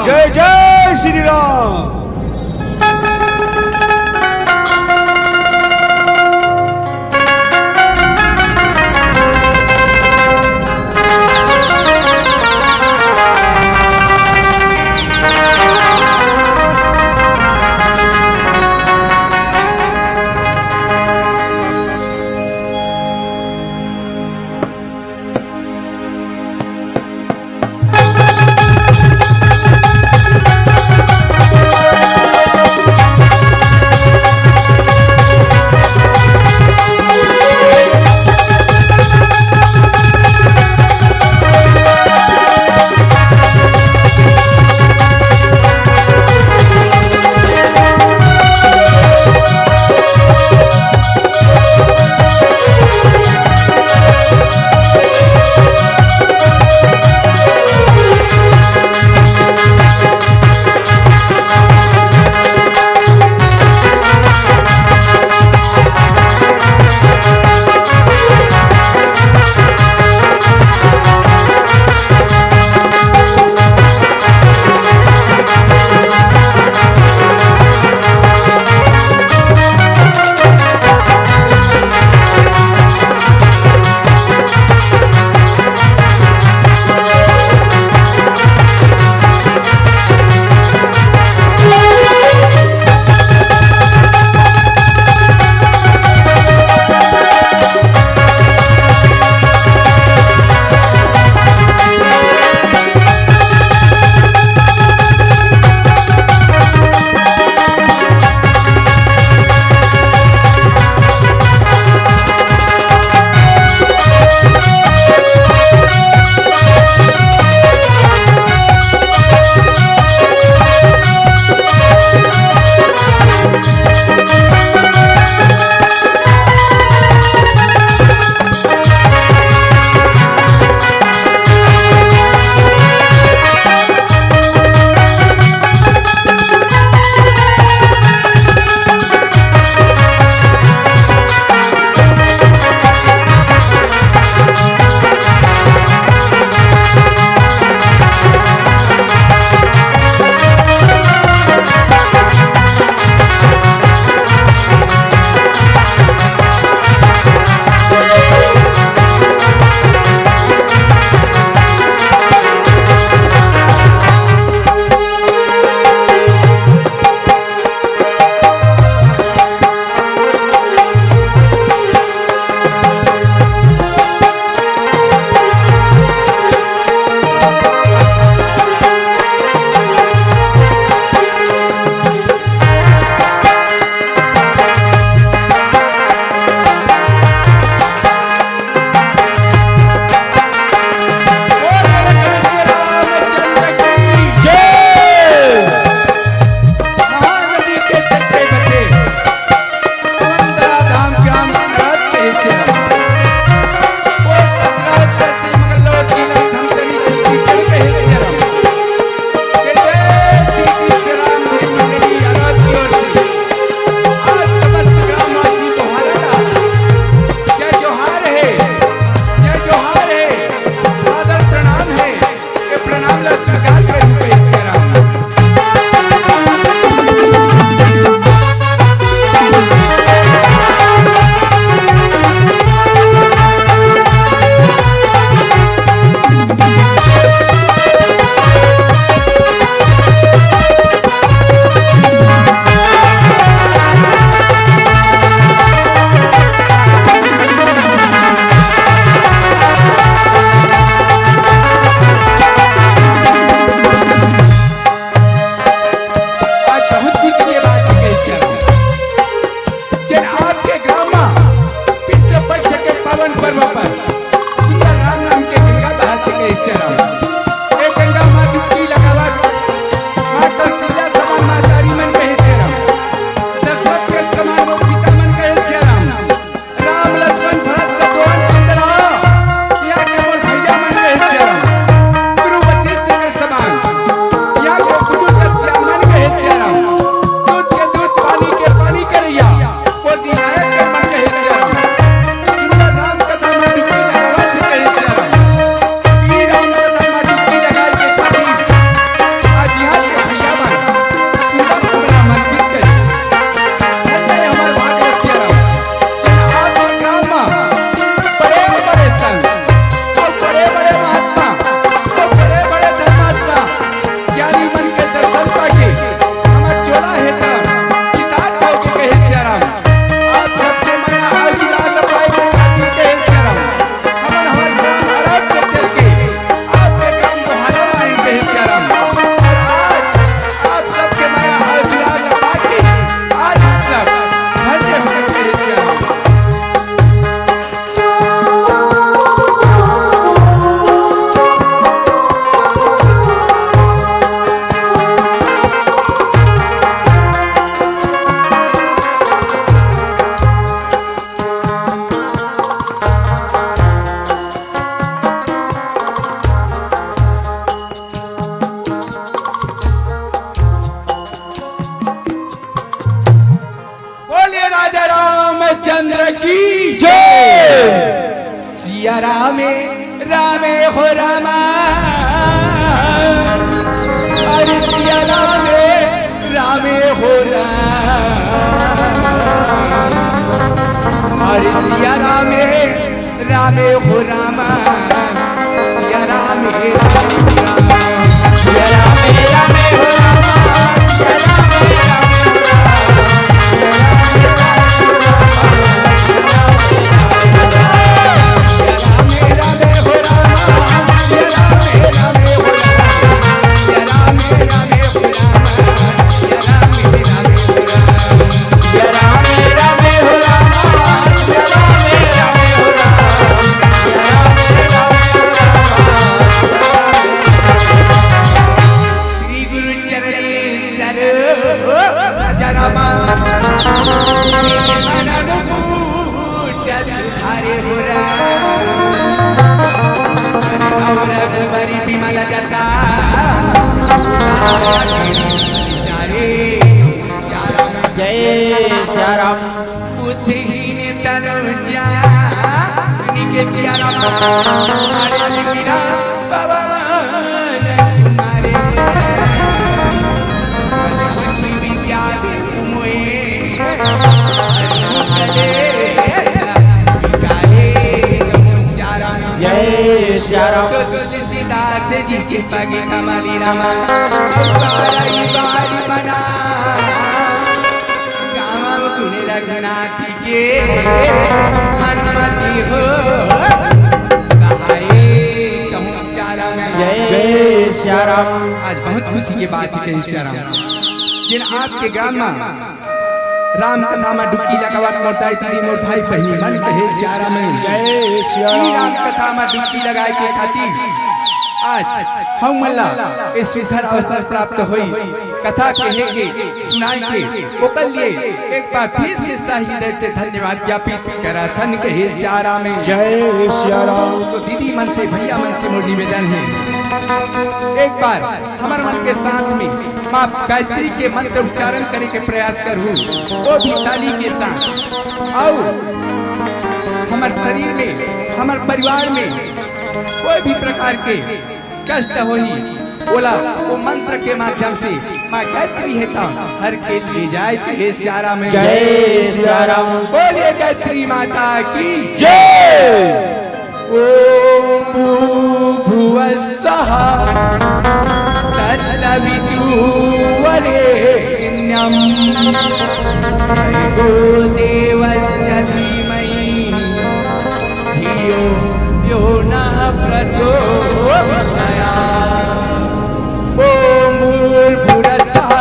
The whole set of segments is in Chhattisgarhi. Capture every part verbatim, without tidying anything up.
जय जय श्री राम। रामे, रामे हो रामा, अरे सिया रामे, रामे हो रामा, अरे सिया रामे, रामे हो रामा, सिया रामे, रामे हो रामा, सिया रामे, रामे हो रामा, सिया रामे, रामे हो रामा। श्री गुरु चरणे चरो राजा रामा, मेरे मन अनुकूल धारे हो राम। हरि और रघुबरी विमल जटा, चारे जय सिया राम। बुद्धिहीन तनु जान के सिया राम, हमारे बिना पवन तुम्हारे। विद्या मोए जय सिया राम। तुलसीदास जी के पग कमली रमा, बारी बारी बना गावब गुण रघुनाथ के। अनुमति हो सहाय कहूँ सिया राम। जय सिया राम। आज बहुत खुशी के बात है सिया राम, जिन आपके ग्राम में राम कथा में डुबकी लगावत मोर दाई दीदी मोर भाई बहिनी मन कहे सिया राम। जय सिया राम। राम कथा में डुबकी लगाए के खातिर आज हम मन ला ये सुंदर अवसर प्राप्त होई कथा कहे के, सुनाए के। ओकर लिए एक बार फिर से सही हृदय से धन्यवाद ज्ञापित करथन कहे सिया राम। जय सिया राम। तो दीदी मन से, भैया मन से मोर निवेदन है, एक बार हमर मन के साथ में माँ गायत्री के मंत्र उच्चारण करे के प्रयास करहु, वो भी ताली के साथ। अउ हमर शरीर में, हमर परिवार में कोई भी प्रकार के कष्ट होही, ओला वो मंत्र के माध्यम से माँ गायत्री हे त हर के लिए जाए कहे सिया राम। जय सिया राम। बोलिए गायत्री माता की जय। ॐ भूर्भुवः स्वः तत्सवितुर्वरेण्यं भर्गो देवस्य धीमहि धियो यो नः प्रचोदयात्। ॐ भूर्भुवः स्वः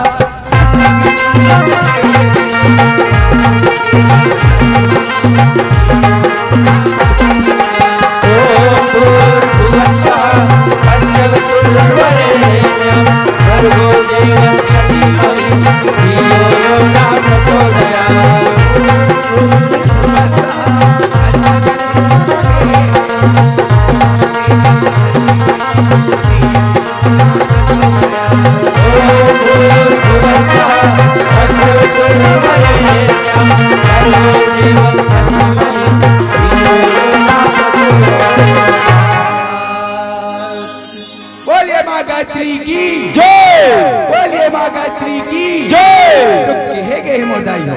बोलिए माँ गायत्री की जय। बोलिए माँ गायत्री की जय। तो कहे गए मोर दाई हो,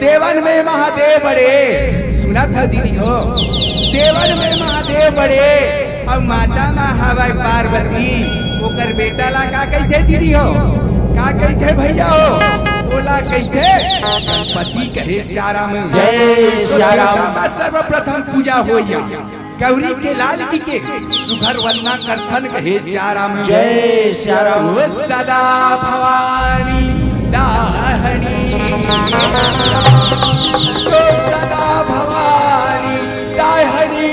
देवन में महादेव बड़े, सुना था दीदी हो, देवन में महादेव बड़े, अब माता माँ हवाई पार्वती, ओकर बेटा ला का कहिथे दीदी हो, का कहिथे भैया हो, ओला कहिथे गणपति कहे सिया राम। जय सिया राम। सर्वप्रथम पूजा होइया गौरी के लाल जी के सुघर वंदना करथन कहे सिया राम। जय सिया राम। ओ सदा भवानी दाहिनी, ओ सदा भवानी दाहिनी,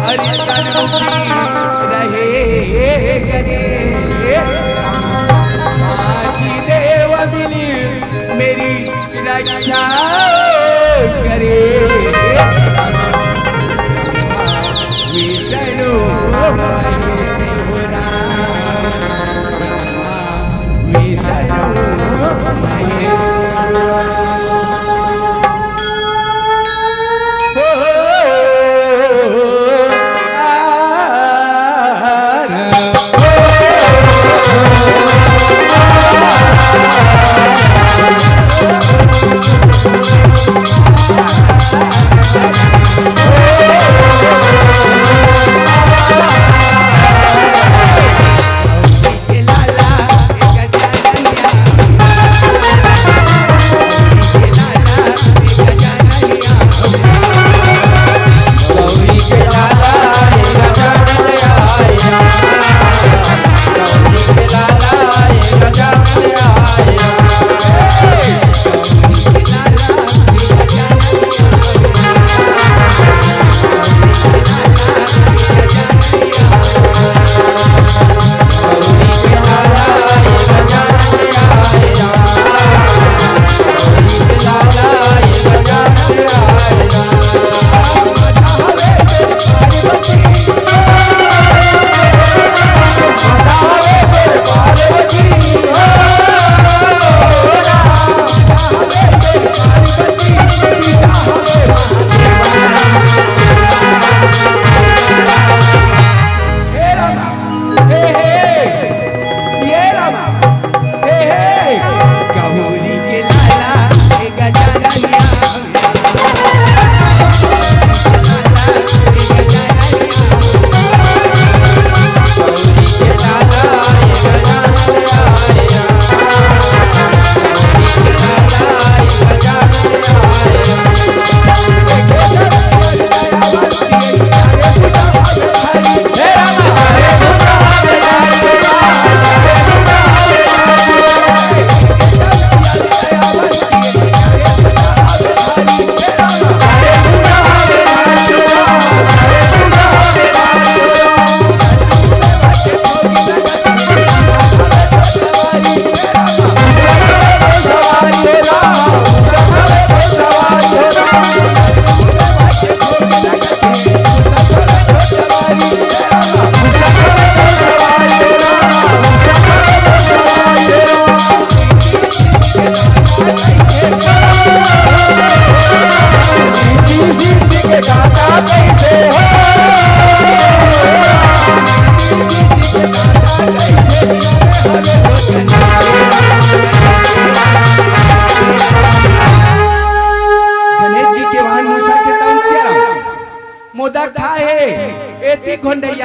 हरि सन्मुखी रहे गने। आज देव मिली मेरी रक्षा करे। विष्णु महेश्वरा, विष्णु महेश्वरा।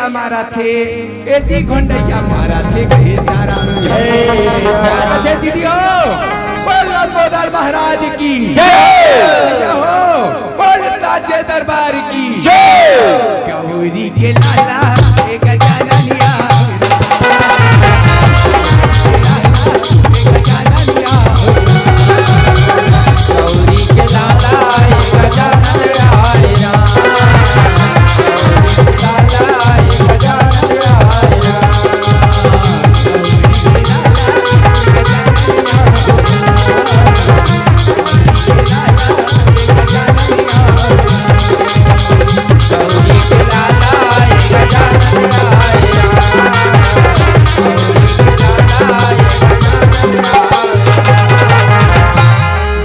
मारा थे, एती घोंडैया मारा थे, कहे सियाराम। जय सियाराम। जय दीदी हो, बोल लंबोदर महाराज की। जय। जय हो, बोल साचे दरबार की। जय। गौरी के लाला, ए गजाननिया। गौरी के लाला, ए गजाननिया।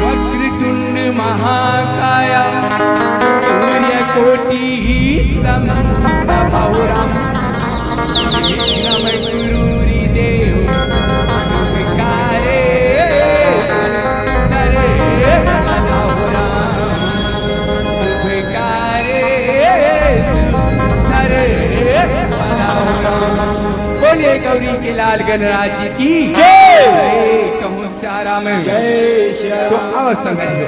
वक्रतुंड महाकाय सूर्यकोटि समप्रभा। विघ्न कुरु देव शुभ कार्येषु सर्वदा। शुभ कार्येषु सर्वदा। बोलिए गौरी के लाल गणराज जी की जय। जय। कहूँ सियाराम। जय सियाराम। तो आओ संगत हो,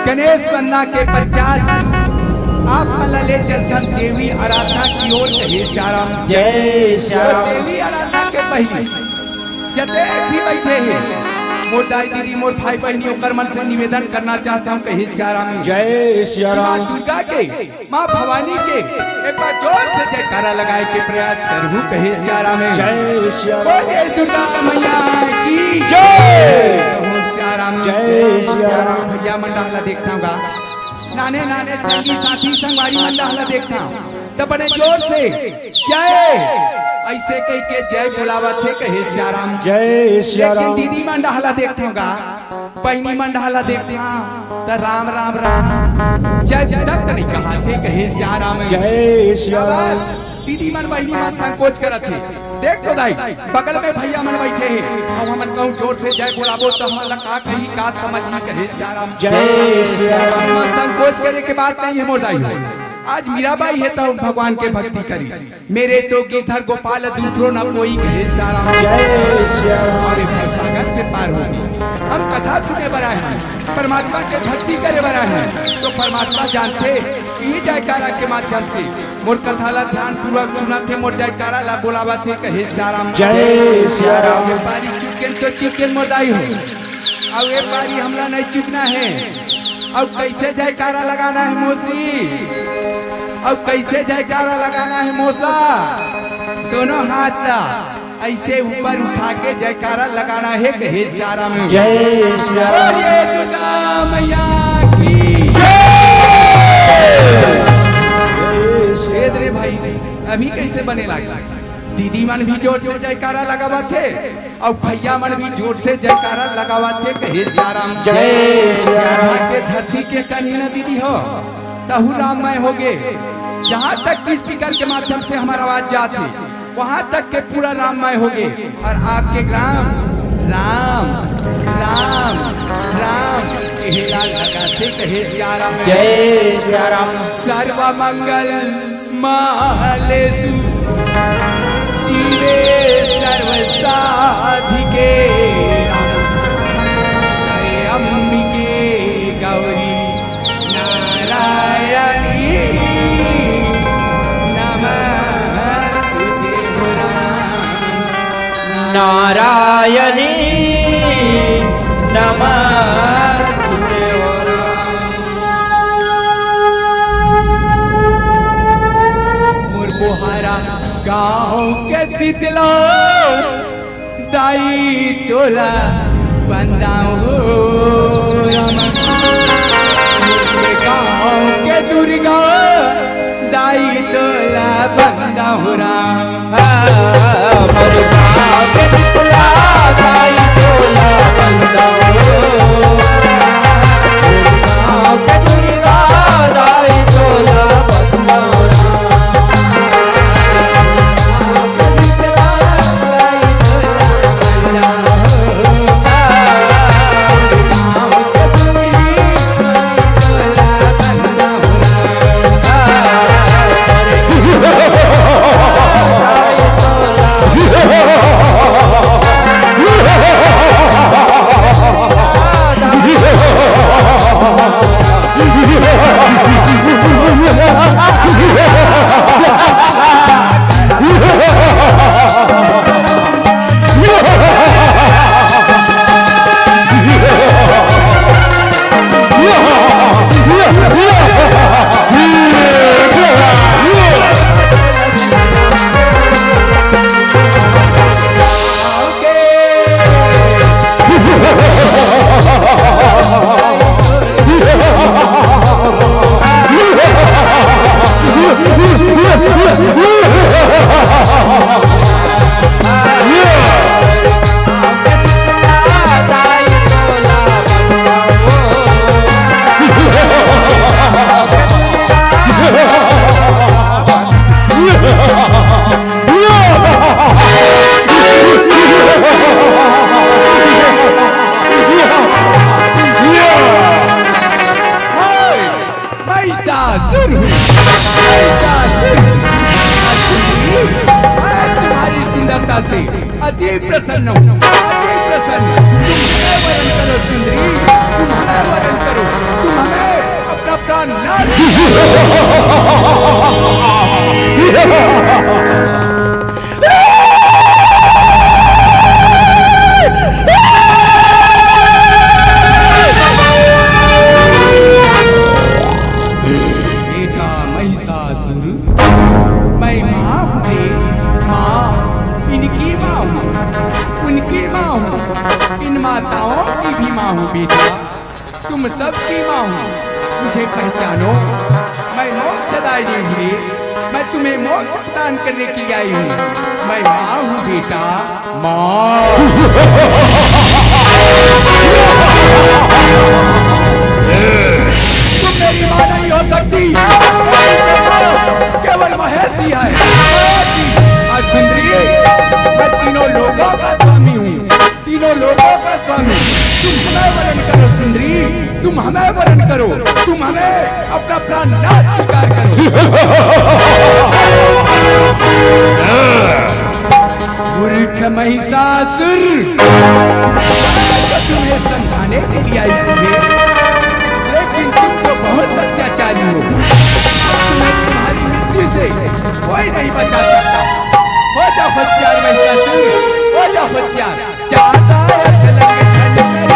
गणेश वंदना के पश्चात आप मन ला ले चलथन देवी आराधना की ओर, कहे सियाराम। जय तो सियाराम। देवी आराधना के पहले जते भी बैठे हे, मोर दाई दीदी, मोर भाई बहिनी, ओकर मन से निवेदन करना चाहत हूँ, कहे सियाराम। जय सियाराम। माँ दुर्गा के, माँ भवानी के एक बार जोर से जयकारा लगाए के प्रयास करहू, कहे सियाराम। जय सियाराम। बोलिए दुर्गा मैया की जय। कहूँ सियाराम। जय सियाराम। भैया मन डाहला देखता हूँ गा, नाने नाने संगी साथी संगवारी मन डाहला देखता हूँ, तो बड़े जोर से जय ऐसे कह के जय बोलावत हे, कहे सियाराम। जय सियाराम। लेकिन दीदी मन डाहला देखता हूँ गा, बहिनी मन डाहला देखत हंव, त राम, राम, राम, जय तक नइ कहाथे, कहे सियाराम। जय सियाराम। दीदी मन, बहिनी मन संकोच करत हे। देख तो दाई, बगल में भैया मन बइठे हे, अब हमन कहूँ जोर से जय बोलाबो, त हमन ला का कही, का समझही, कहे सियाराम। जय सियाराम। संकोच करे के बात नइ हे मोर दाई। आज मीराबाई हे, त भगवान के भक्ति करिस। मेरे तो गिरधर गोपाल दूसरो न कोई, कहे सियाराम। जय सियाराम। अरे भवसागर से पार हो गए। हम कथा सुने बर आए हन, परमात्मा के भक्ति करे बर आए हन, तो परमात्मा जानथे कि ये जयकारा के माध्यम से मोर कथा ला ध्यानपूर्वक सुनत हे, मोर जयकारा ला बोलावत हे, कहे सियाराम। जय सियाराम। व्यापारी चुकेन तो चुकेन मोर दाई हो, अउ ए पारी हमला नहीं चुकना हे। अउ कैसे जयकारा लगाना हे मौसी? अउ कैसे जयकारा लगाना हे मौसा? दोनों हाथ ला ऐसे ऊपर उठा के जयकारा लगाना हे, कहे सियाराम। जय सियाराम। बोलिए दुर्गा मैया की जय। ए रे भाई, अभी कैसे बने लागे? दीदी मन भी जोर से जयकारा लगावत हे। अउ भैया मन भी जोर से जयकारा लगावत हे, कहे सियाराम। जय सियाराम। यहाँ के धरती के कनी न दीदी हो, तहु राममय हो गे। जहाँ तक कि स्पीकर के माध्यम से हमार आवाज जात हे, वहाँ तक के पूरा राममय हो गे। अउ आपके ग्राम राम, राम, राम कहला लगाथे, कहे सियाराम। जय सियाराम। सर्व मंगल मालेसु शिवे सर्वसाधिके। अम्बिके गौरी नारायणी नमस्तुते। नारायणी नमस्तुते। मोर बोहारा गाँव के शीतला दाई तोला बंदा हो राम। मोर गाँव के दुर्गा दाई तोला बंदा हो राम। मोर गाँव के शीतला दाई तोला बंदा हो। मोर गाँव के दुर्गा दाई तोला बंदा हो। प्रसन्न हूँ, अति प्रसन्न। तुम हमें वरण करो सुंदरी, तुम हमें वरण करो, तुम हमें अपना प्राण ना दो। बेटा महिषासुर, मैं माँ हूँ रे, माँ, इनकी माँ हूँ, उनकी माँ हूँ, इन माताओं की भी माँ हूँ बेटा, तुम सबकी माँ हूँ। मुझे पहचानो, मैं मोक्षदायिनी हूँ रे, मैं तुम्हें मोक्ष प्रदान करने के लिए आई हूँ। मैं माँ हूँ बेटा, माँ। तुम मेरी माँ नहीं हो सकती। केवल महेश जी है, महेश जी। और सुंदरी, मैं तीनों लोगों का स्वामी हूँ, तीनों लोगों का स्वामी। तुम हमें वरण करो सुंदरी, तुम हमें वरण करो, तुम हमें अपना प्राणनाथ स्वीकार करो। मूर्ख महिषासुर, मैं तो तुम्हें समझाने के लिए आई थी, लेकिन तुम तो बहुत अत्याचारी हो। तुम्हें तुम्हारी मृत्यु से कोई नहीं बचा सकता। हो जा होशियार महिषासुर, हो जा होशियार। ज्यादा अकलंग झन करी।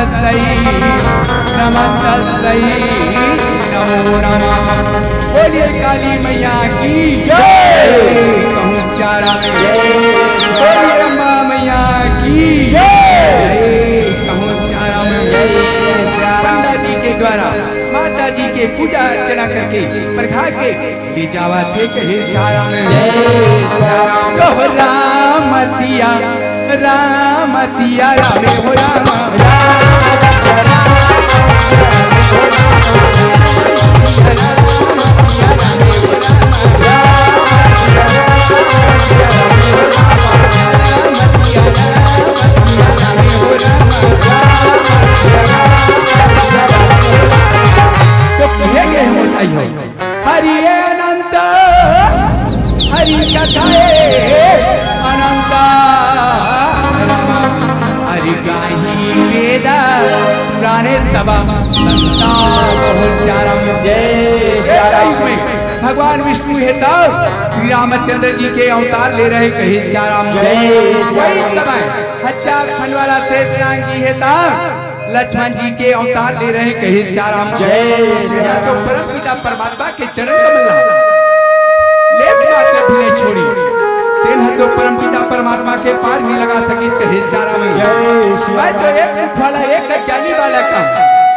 तस्मै नमः, तस्मै नमो नमः। बोलिए काली मैया की जय। कहूँ सियाराम जय। बोलिए अम्बा मैया की जय। कहूँ सियाराम जय। पंडा जी के द्वारा माता जी के पूजा अर्चना करके परघा के ले जावत हे कहे सियाराम। जय सियाराम। कहो राम तिया, राम तिया, राम हो राम। तो कहे गए मोर भाई हो, हरि अनंत, हरि कथा अनंत, हरि गाही वेद पुराणे तब संता। बहुत प्यारा। जय श्री राम। भगवान विष्णु हे तब श्री रामचंद्र जी के अवतार ले रहे कहे सियाराम। जय श्री राम। वही समय हजार खंड वाला शेष नाग जी हे तब लक्ष्मण जी के अवतार ले रहे कहे सियाराम। जय श्री राम। तो परम पिता परमात्मा के चरण कमल ला लेस मात्र भी नहीं छोड़ी। तेन ह तो परम पिता परमात्मा के पार नहीं लगा सकिस कहे सियाराम। जय श्री मैं तो एक मुख वाला, एक अज्ञानी बालक हूँ,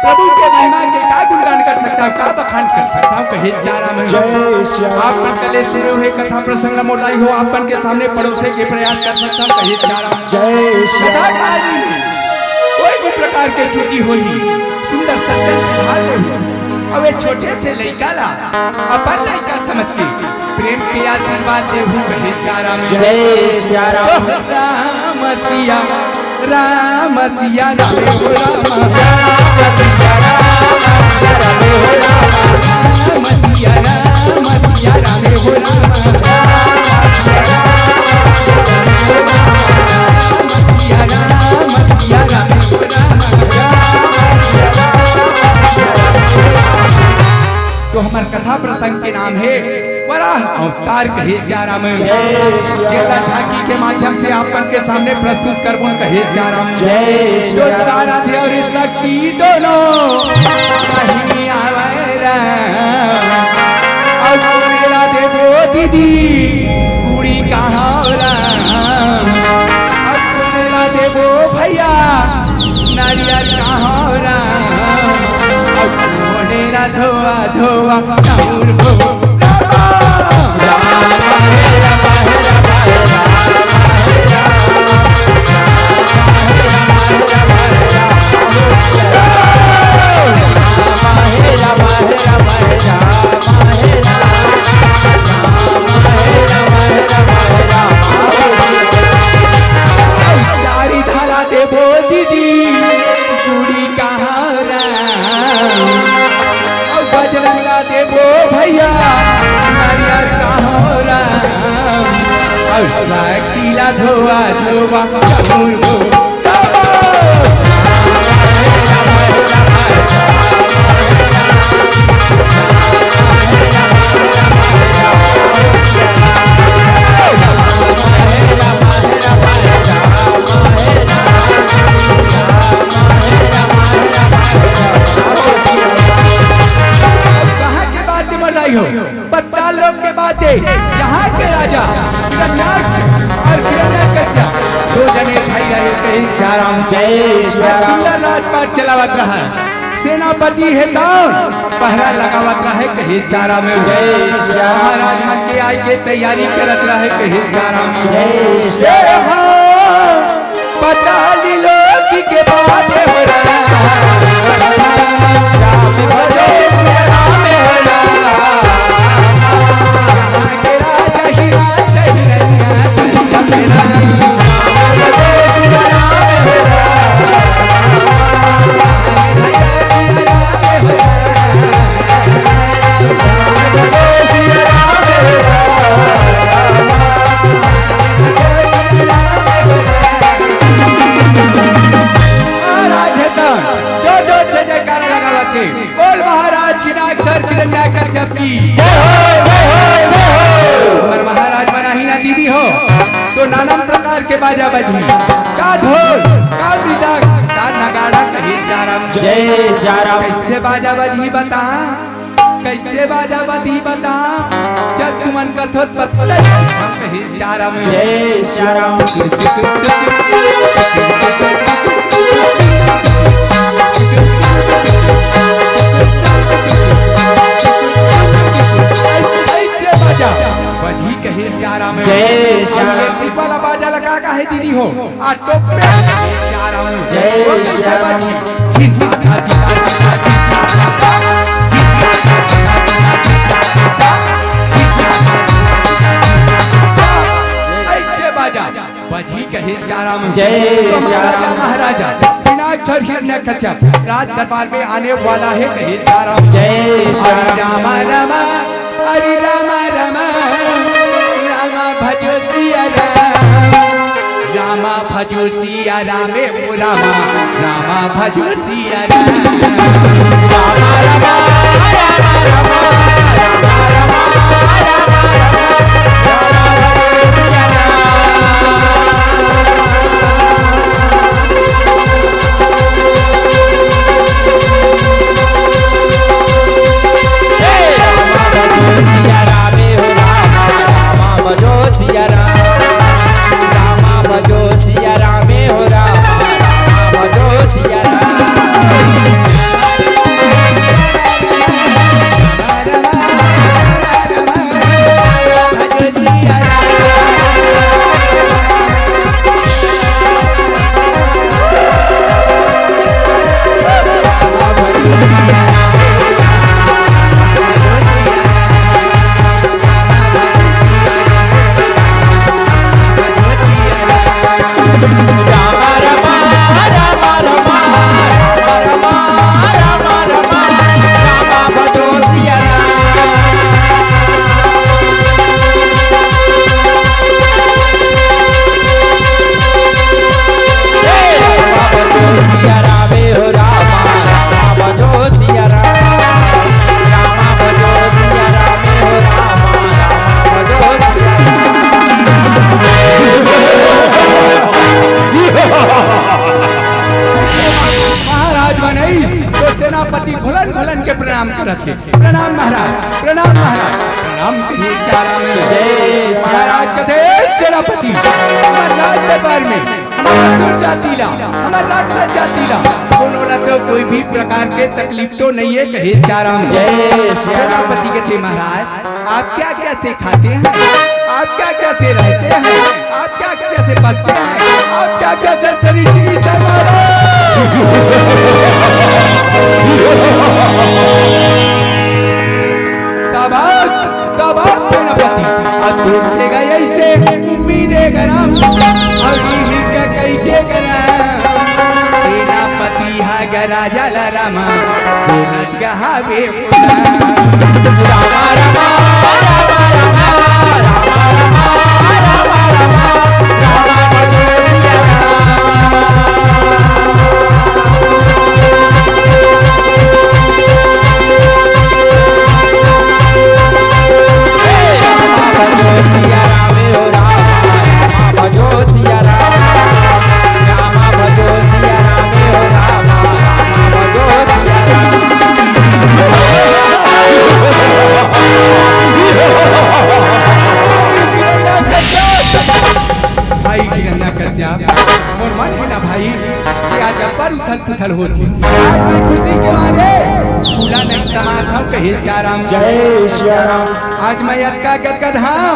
प्रभु के महिमा के का गुणगान कर सकता हूँ, का बखान कर सकता हूँ कहे सियाराम। जय श्री राम। आप मन कले सुने हुए कथा प्रसंग मोर दाई हो, आप मन के सामने परोसे के प्रयास कर सकता हूँ कहे सियाराम। जय श्री राम। कथा कोई भी प्रकार के त्रुटि होही, सुंदर सज्जन सुधार देहू। अब ये छोटे से लइका ला अपन लइका समझ के प्रेम के आशीर्वाद देहू कहे सियाराम। जय सियाराम। राम सिया, राम सिया, राम हो राम। राम सिया, राम सिया, राम हो राम। राम सिया, राम सिया, राम हो राम। तो हमर कथा प्रसंग के नाम हे वराह अवतार कहे सियाराम। जय सिया राम। जेला झांकी के माध्यम से आप मन के सामने प्रस्तुत करबोन कहे सियाराम। जय सिया राम। जो सारा ध्यान शक्ति दोनों वाहिनी आवे राम। अउ कोने ला देबो दीदी पूरी कहाँ राम। अउ कोने ला देबो भैया नारियल कहाँ राम। अउ कोने ला धोआ धोआ चाउर हो। दारी धाला देबो दीदी, चूड़ी कहाँ राम? अउ बजरंगा देबो भैया, नारियर कहाँ राम? अउ साकिला धोआ धोआ, चहुर हो। कहाँ के बात मर रही हो? पत्ताल लोक के बात हे, यहाँ के राजा हिरण्याक्ष अउ हिरण्यकश्यप दो जने भाई रहे कहे सियाराम। जय सियाराम। सुंदर राजपाट चलावत रहा, सेनापति हे तौन पहरा लगावत रहे कहे सियाराम। जय सियाराम। महाराज मन के आय के तैयारी करत रहे कहे सियाराम। जय सियाराम। पताली लोक के बात हो रहा। महाराज हे त जोर जोर से जयकारा लगावत हे। बोल महाराज हिरण्याक्ष अउ हिरण्यकश्यप की जय हो, जय हो, जय हो। अउ महाराज मन आही ना दीदी हो, तो नाना प्रकार के बाजा बजही, का ढोल, का मृदंग, का नगाड़ा कहे जय सिया राम। कइसे बाजा बजही बता, कइसे बाजा बजही बता, जब तुमन कथो त पत्ता हम कहे सिया राम। जय सिया राम। कइसे बाजा बजही कहे सिया राम। जय सिया राम। ये टिप वाला बाजा लगा का है दीदी हो। आ टोपे सिया राम। जय सिया राम। झिन ता ता झिन ता ता झिन ता ता झिन ता ता झिन ता ता। अइसे बाजा बजही कहे सिया राम। जय सिया राम। महाराजा, महाराजा, पिनाक छर हिरण्यकश्यप राज दरबार में आने वाला है कहे सिया राम। जय सिया राम। हरि राम राम, हरि राम राम, राम भजो सिया राम, राम भजो सिया राम, ओ राम, राम भजो सिया राम। महाराज बनई तो सेनापति घुलन घुलन के प्रणाम करत हे। प्रणाम महाराज, प्रणाम महाराज, प्रणाम कहे सिया राम। जय महाराज कथे, "ए सेनापति, हमर राज दरबार में हमर असुर जाति ला, हमर राक्षस जाति ला कोनो ला तो कोई भी प्रकार के तकलीफ तो नइ हे कहे सिया राम।" जय सिया राम। सेनापति कथे, "महाराज, आप क्या क्या से खाते हैं, आप क्या क्या से रहते हैं, आप क्या क्या से बसते हैं, आप क्या क्या से शरीर चीज है महाराज?" शाबाश, शाबाश सेनापति, अब दूर से गए इससे उम्मीद है गरम, और ये हिचका कई के गरम। सेनापति हा गराजा ला रामा, बोलत गहावे भाई हिरण्यकश्यप, मोर मन हे ना भाई, कि आज अब्बड़ उथल पुथल होत हे। आज मैं खुशी के मारे फूला नइ समात हंव कहे सिया राम। जय सिया राम। आज मैं अतका गदगद हंव,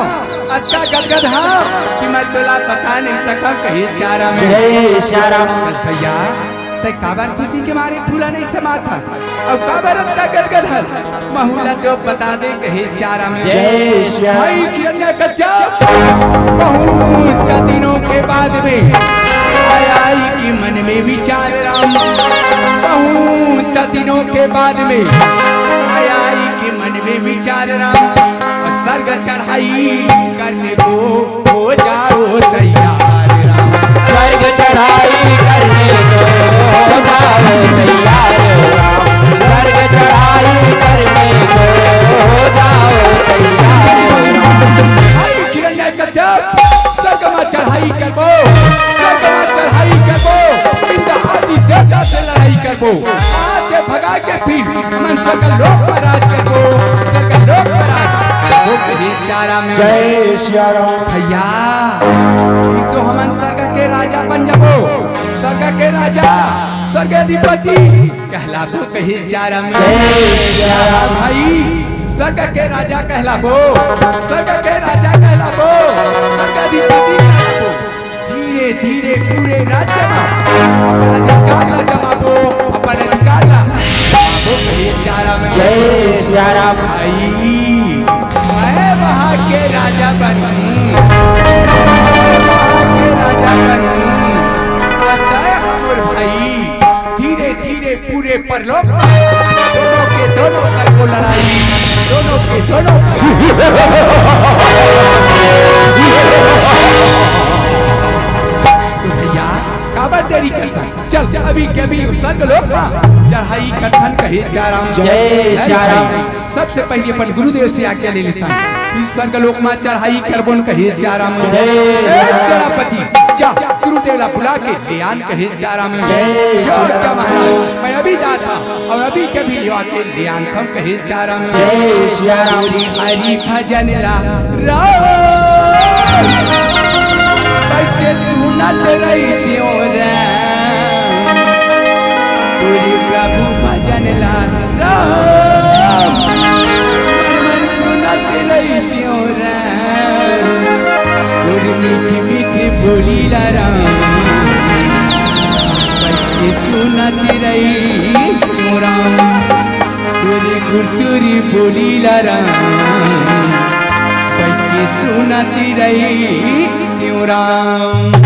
अतका गदगद हंव कि मैं तोला बता नइ सकंव कहे सिया राम। जय सिया राम। बस भइया, तैं काबर खुशी के मारे फूला नइ समात हस? अउ काबर अतका गदगद हस? महूं ला तो बता दे कहे सिया राम। जय सिया राम। भाई हिरण्यकश्यप, बहुत दिनों के बाद में आय आय के मन में विचार राम, बहुत दिनों के बाद में आय आय के मन में विचार राम, अउ स्वर्ग चढ़ाई करने को हो जाओ तैयार राम। स्वर्ग चढ़ाई करने को हो जाओ तैयार राम। स्वर्ग चढ़ाई करने को हो जाओ तैयार राम। भाई हिरण्यकश्यप, स्वर्ग में चढ़ाई करबो, स्वर्ग में चढ़ाई करबो, इंद्र आदि देवता से लड़ाई करबो। स्वर्ग लोक म राज करबो, स्वर्ग लोक म राज करबो, कहे सिया राम। जय सिया राम। भैया, फिर तो हमन स्वर्ग के राजा बन जाबो, स्वर्ग के राजा, स्वर्ग अधिपति कहलाबो, कहे सिया राम। जय सिया राम। भाई, स्वर्ग के राजा कहलाबो, स्वर्ग के राजा कहलाबो, स्वर्ग अधिपति कहलाबो। धीरे धीरे पूरे राज्य म अपन अधिकार ला जमाबो, अपन अधिकार ला जमाबो, कहे सिया राम। जय सिया राम। भाई, मैं वहाँ के राजा बनूं, मैं वहाँ के राजा बनूं, अतः हमर भाई धीरे धीरे पूरे परलोक म दोनों के दोनों करबो लड़ाई, दोनों के दोनों। तो भैया, काबर देरी करथन? चल, अभी के अभी स्वर्ग लोक म चढ़ाई करथन, कहे सिया राम। जय सिया राम। सबसे पहले अपन गुरुदेव से आज्ञा ले लेथन, फिर स्वर्ग लोक म चढ़ाई करबोन, कहे सिया राम। जय सिया राम। ए सेनापति, जा गुरुदेव ला बुला के ले आन, कहे सिया राम। जय सिया राम। क्या महाराज, मैं अभी जात हँव अउ अभी के अभी लेवा के ले आन हम, कहे सिया राम। जय सिया राम। हरि भजन ला राम, बैठ के सुनत रहितेंव राम। तोरे प्रभु भजन ला राम, मन मन सुनत रहितेंव राम। तोरे मीठी मीठी बोली ला राम, बैठ के सुनत रहितेंव राम। तोरे गुरतुरी बोली ला राम, बैठ के सुनत रहितेंव राम।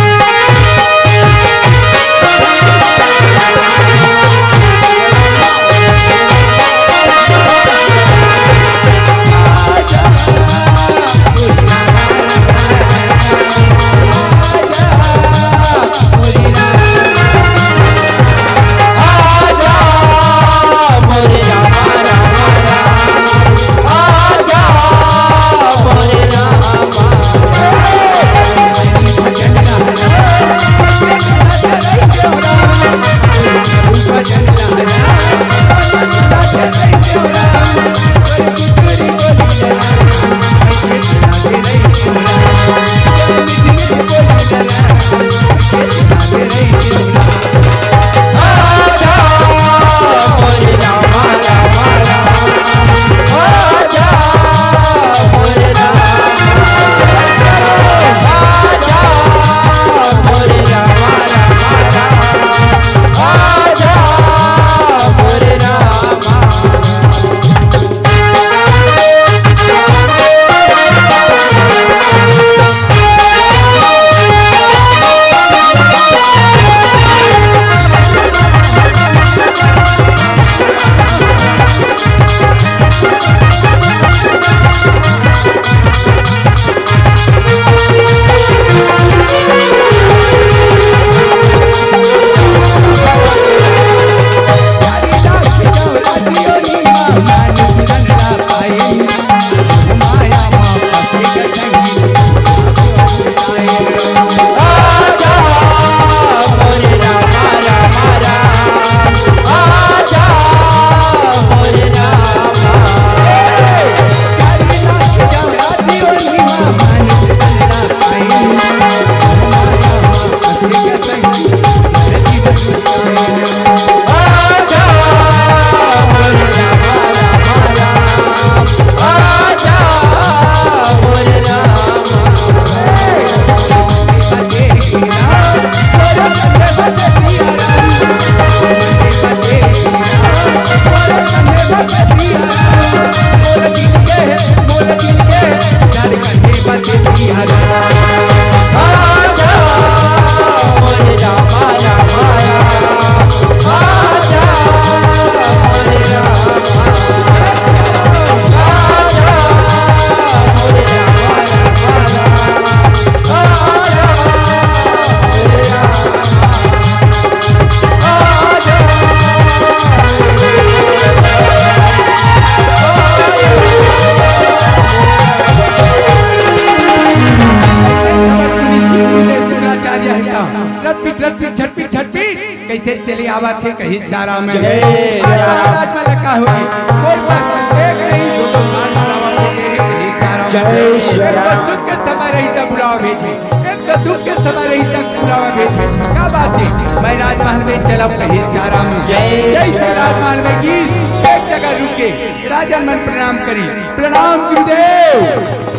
झटपी झटपी कइसे चले आवत हे कहिस सियाराम। जय सियाराम। महाराज मन ला का होगे? कोई बात एक नहीं, दो दो बार बुलावा भेजे हे कहिस सियाराम। जय सियाराम। एक तो सुख के समय रही त बुलावा भेजे, एक तो दुख के समय रही त बुलावा भेजे। का बात हे? मैं राजमहल में चलब कहिस सियाराम। जय जय श्री सियाराम। राजमहल में गीस, एक जगह रुके, राजन मन प्रणाम करी। प्रणाम गुरुदेव।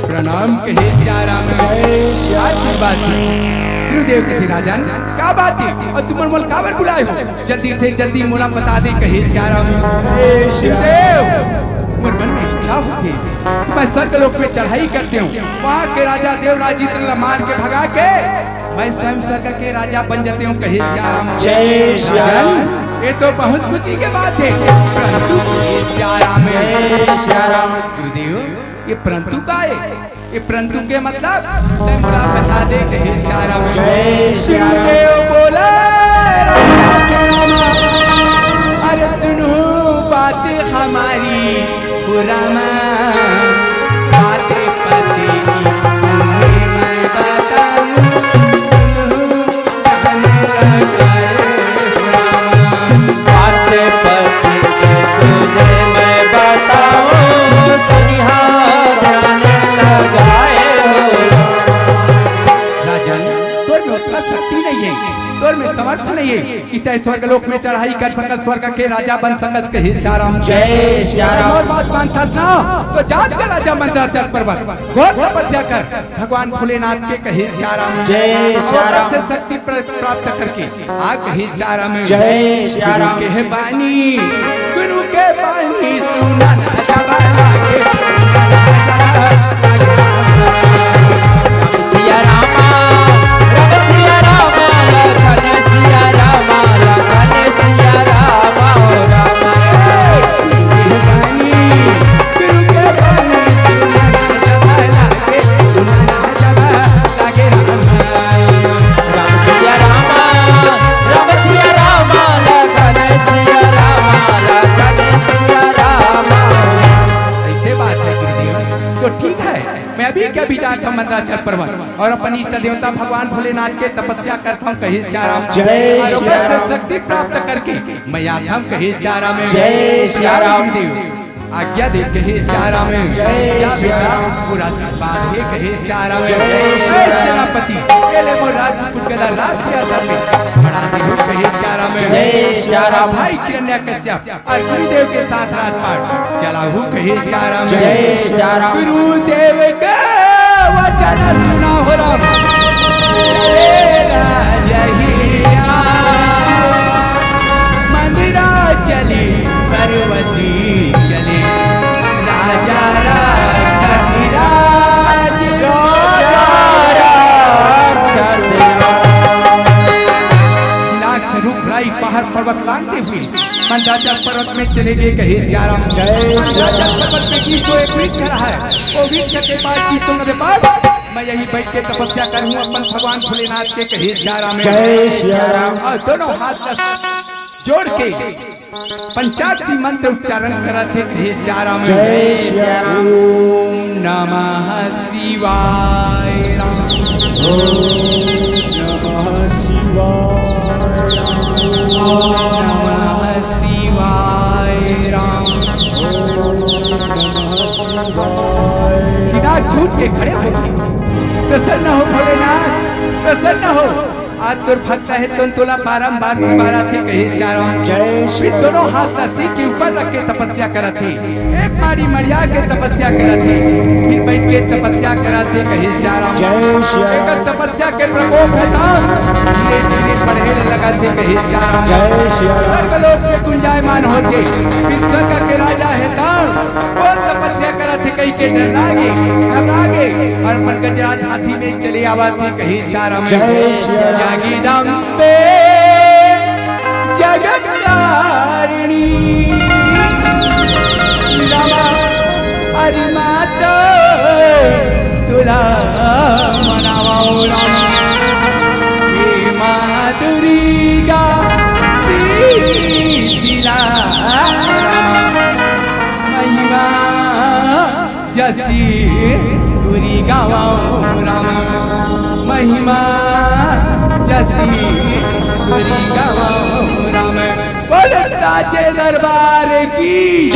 प्रणाम कहिस सियाराम। जय सियाराम। आशीर्वाद दे। गुरुदेव कथे राजन, का बात हे? अउ तुमन मोला काबर बुलाए हो? जल्दी से जल्दी मोला बता दे कहिस सियाराम। जय सियाराम। गुरुदेव, मोर मन में इच्छा होथे, मैं स्वर्ग लोक में चढ़ाई करतेंव, वहाँ के राजा देवराज इंद्र ला मार के भगा के मैं स्वयं स्वर्ग के राजा बन जातेंव कहिस सियाराम। जय सियाराम। राजन, ये तो बहुत खुशी के बात हे, परंतु कहिस सियाराम। जय सियाराम। गुरुदेव, ये परंतु का हे? ये परंतु के मतलब तैं मोला बता दे कहिस सियाराम। जय सियाराम। गुरुदेव बोले, अरे सुनो बात हमारी, ओ रामा, बात पति तुम्हें मैं बताऊं, सुनो जाने लगा रे रामा। बात पति तुझे मैं बताऊं, सुनिहा जाने लगा रे रामा। राजन, तोर में ओतना शक्ति नहीं हे, तोर में समर्थ नहीं हे कि तैं स्वर्ग लोक में चढ़ाई कर सकस, स्वर्ग के राजा बन सकस कहिस सियाराम। जय सियाराम। अउ बात मानथस ना, तो जा चला जा मंदराचल पर्वत, घोर तपस्या कर भगवान भोलेनाथ के कहिस सियाराम। जय सियाराम। ओकर से शक्ति प्र-, प्राप्त करके आ कहिस सियाराम। जय सियाराम। गुरु के बानी, गुरु के बानी सुनन जब लागे। सिया रामा, राम सिया रामा, लखन सिया रामा, लखन सिया रामा, ओ रामा। गुरु के बानी, गुरु के बानी सुनन जब लागे, सुनन जब लागे रामा। राम सिया रामा, राम सिया रामा, लखन सिया रामा, लखन सिया रामा। ऐसे बात है गुरुदेव, तो ठीक है, मैं अभी के अभी जात हूँ मंदराचल पर्वत और अपन इष्ट देवता भगवान भोलेनाथ के तपस्या करता हूँ कहिस सियाराम। जय और ओकर से सियाराम। शक्ति प्राप्त करके मैं आता हूँ कहिस सियाराम। जय सियाराम। गुरुदेव। आज्ञा दे कहिस सियाराम। जय जा बेटा, सियाराम। पूरा आशीर्वाद हे कहिस सियाराम। जय सियाराम। सेनापति, ये ले मोर राज मुकुट गदा राज सिंहासन में बड़ा दे हो कहिस सियाराम। जय सियाराम। भाई हिरण्यकश्यप अउ गुरुदेव के साथ राजपाट चलाहू कहिस सियाराम। जय सियाराम। गुरुदेव के वचन सुना हो राम। चले राजहिया। मंदिरा चली, पर्वती चली, राजा राज कथिराज। राजा राज कथिराज। हिलाक झरुख राई पहाड़ पर्वत लांघते हुए मंदराचल पर्वत में चले गे कहिस सियाराम। जय सियाराम। मंदराचल पर्वत में गीसो एक वृक्ष रहा है, वो वृक्ष के पास गीसो के पास मैं यहीं बैठ के तपस्या करूँ अपन भगवान भोलेनाथ के कहिस सियाराम। जय सियाराम। अउ दोनों हाथ ला जोड़ के पंचाक्षरी मंत्र उच्चारण करत हे कहिस सियाराम। जय सियाराम। ओम नमः शिवाय राम। ओम नमः शिवाय राम। ओम नमः शिवाय राम। ओम नमः शिवाय। हिलाक झुक के खड़े हो गए। प्रसन्न हो भोलेनाथ, प्रसन्न हो। आज तोर भक्त हे तो तोला बारंबार पुकारत हे कहिस सियाराम। जय फिर दोनों हाथ ला सिर के ऊपर रख के तपस्या करत हे। एक बारी मड़िया के तपस्या करत हे, फिर बैठ के तपस्या करत हे कहिस सियाराम। जय सियाराम। एकर तपस्या के प्रकोप हे त धीरे धीरे बढ़े लगत हे कहिस सियाराम। जय सियाराम। स्वर्ग लोक में गुंजायमान होथे, फिर स्वर्ग के राजा हे त कोन तपस्या करत हे कहि के डर लागे, घबरा गे अउ अपन गजराज हाथी में चले आवत हे कहिस सियाराम। जय सियाराम। जागी दम पे जगत तारिणी। रामा, अरे माता, तुला मनावा ओ रामा। हे माँ दुर्गा, शीतला रामा। महिमा जसी गुरी गावा ओ रामा। महिमा जसी सुरी गवाऊं राम। बोल साचे दरबार की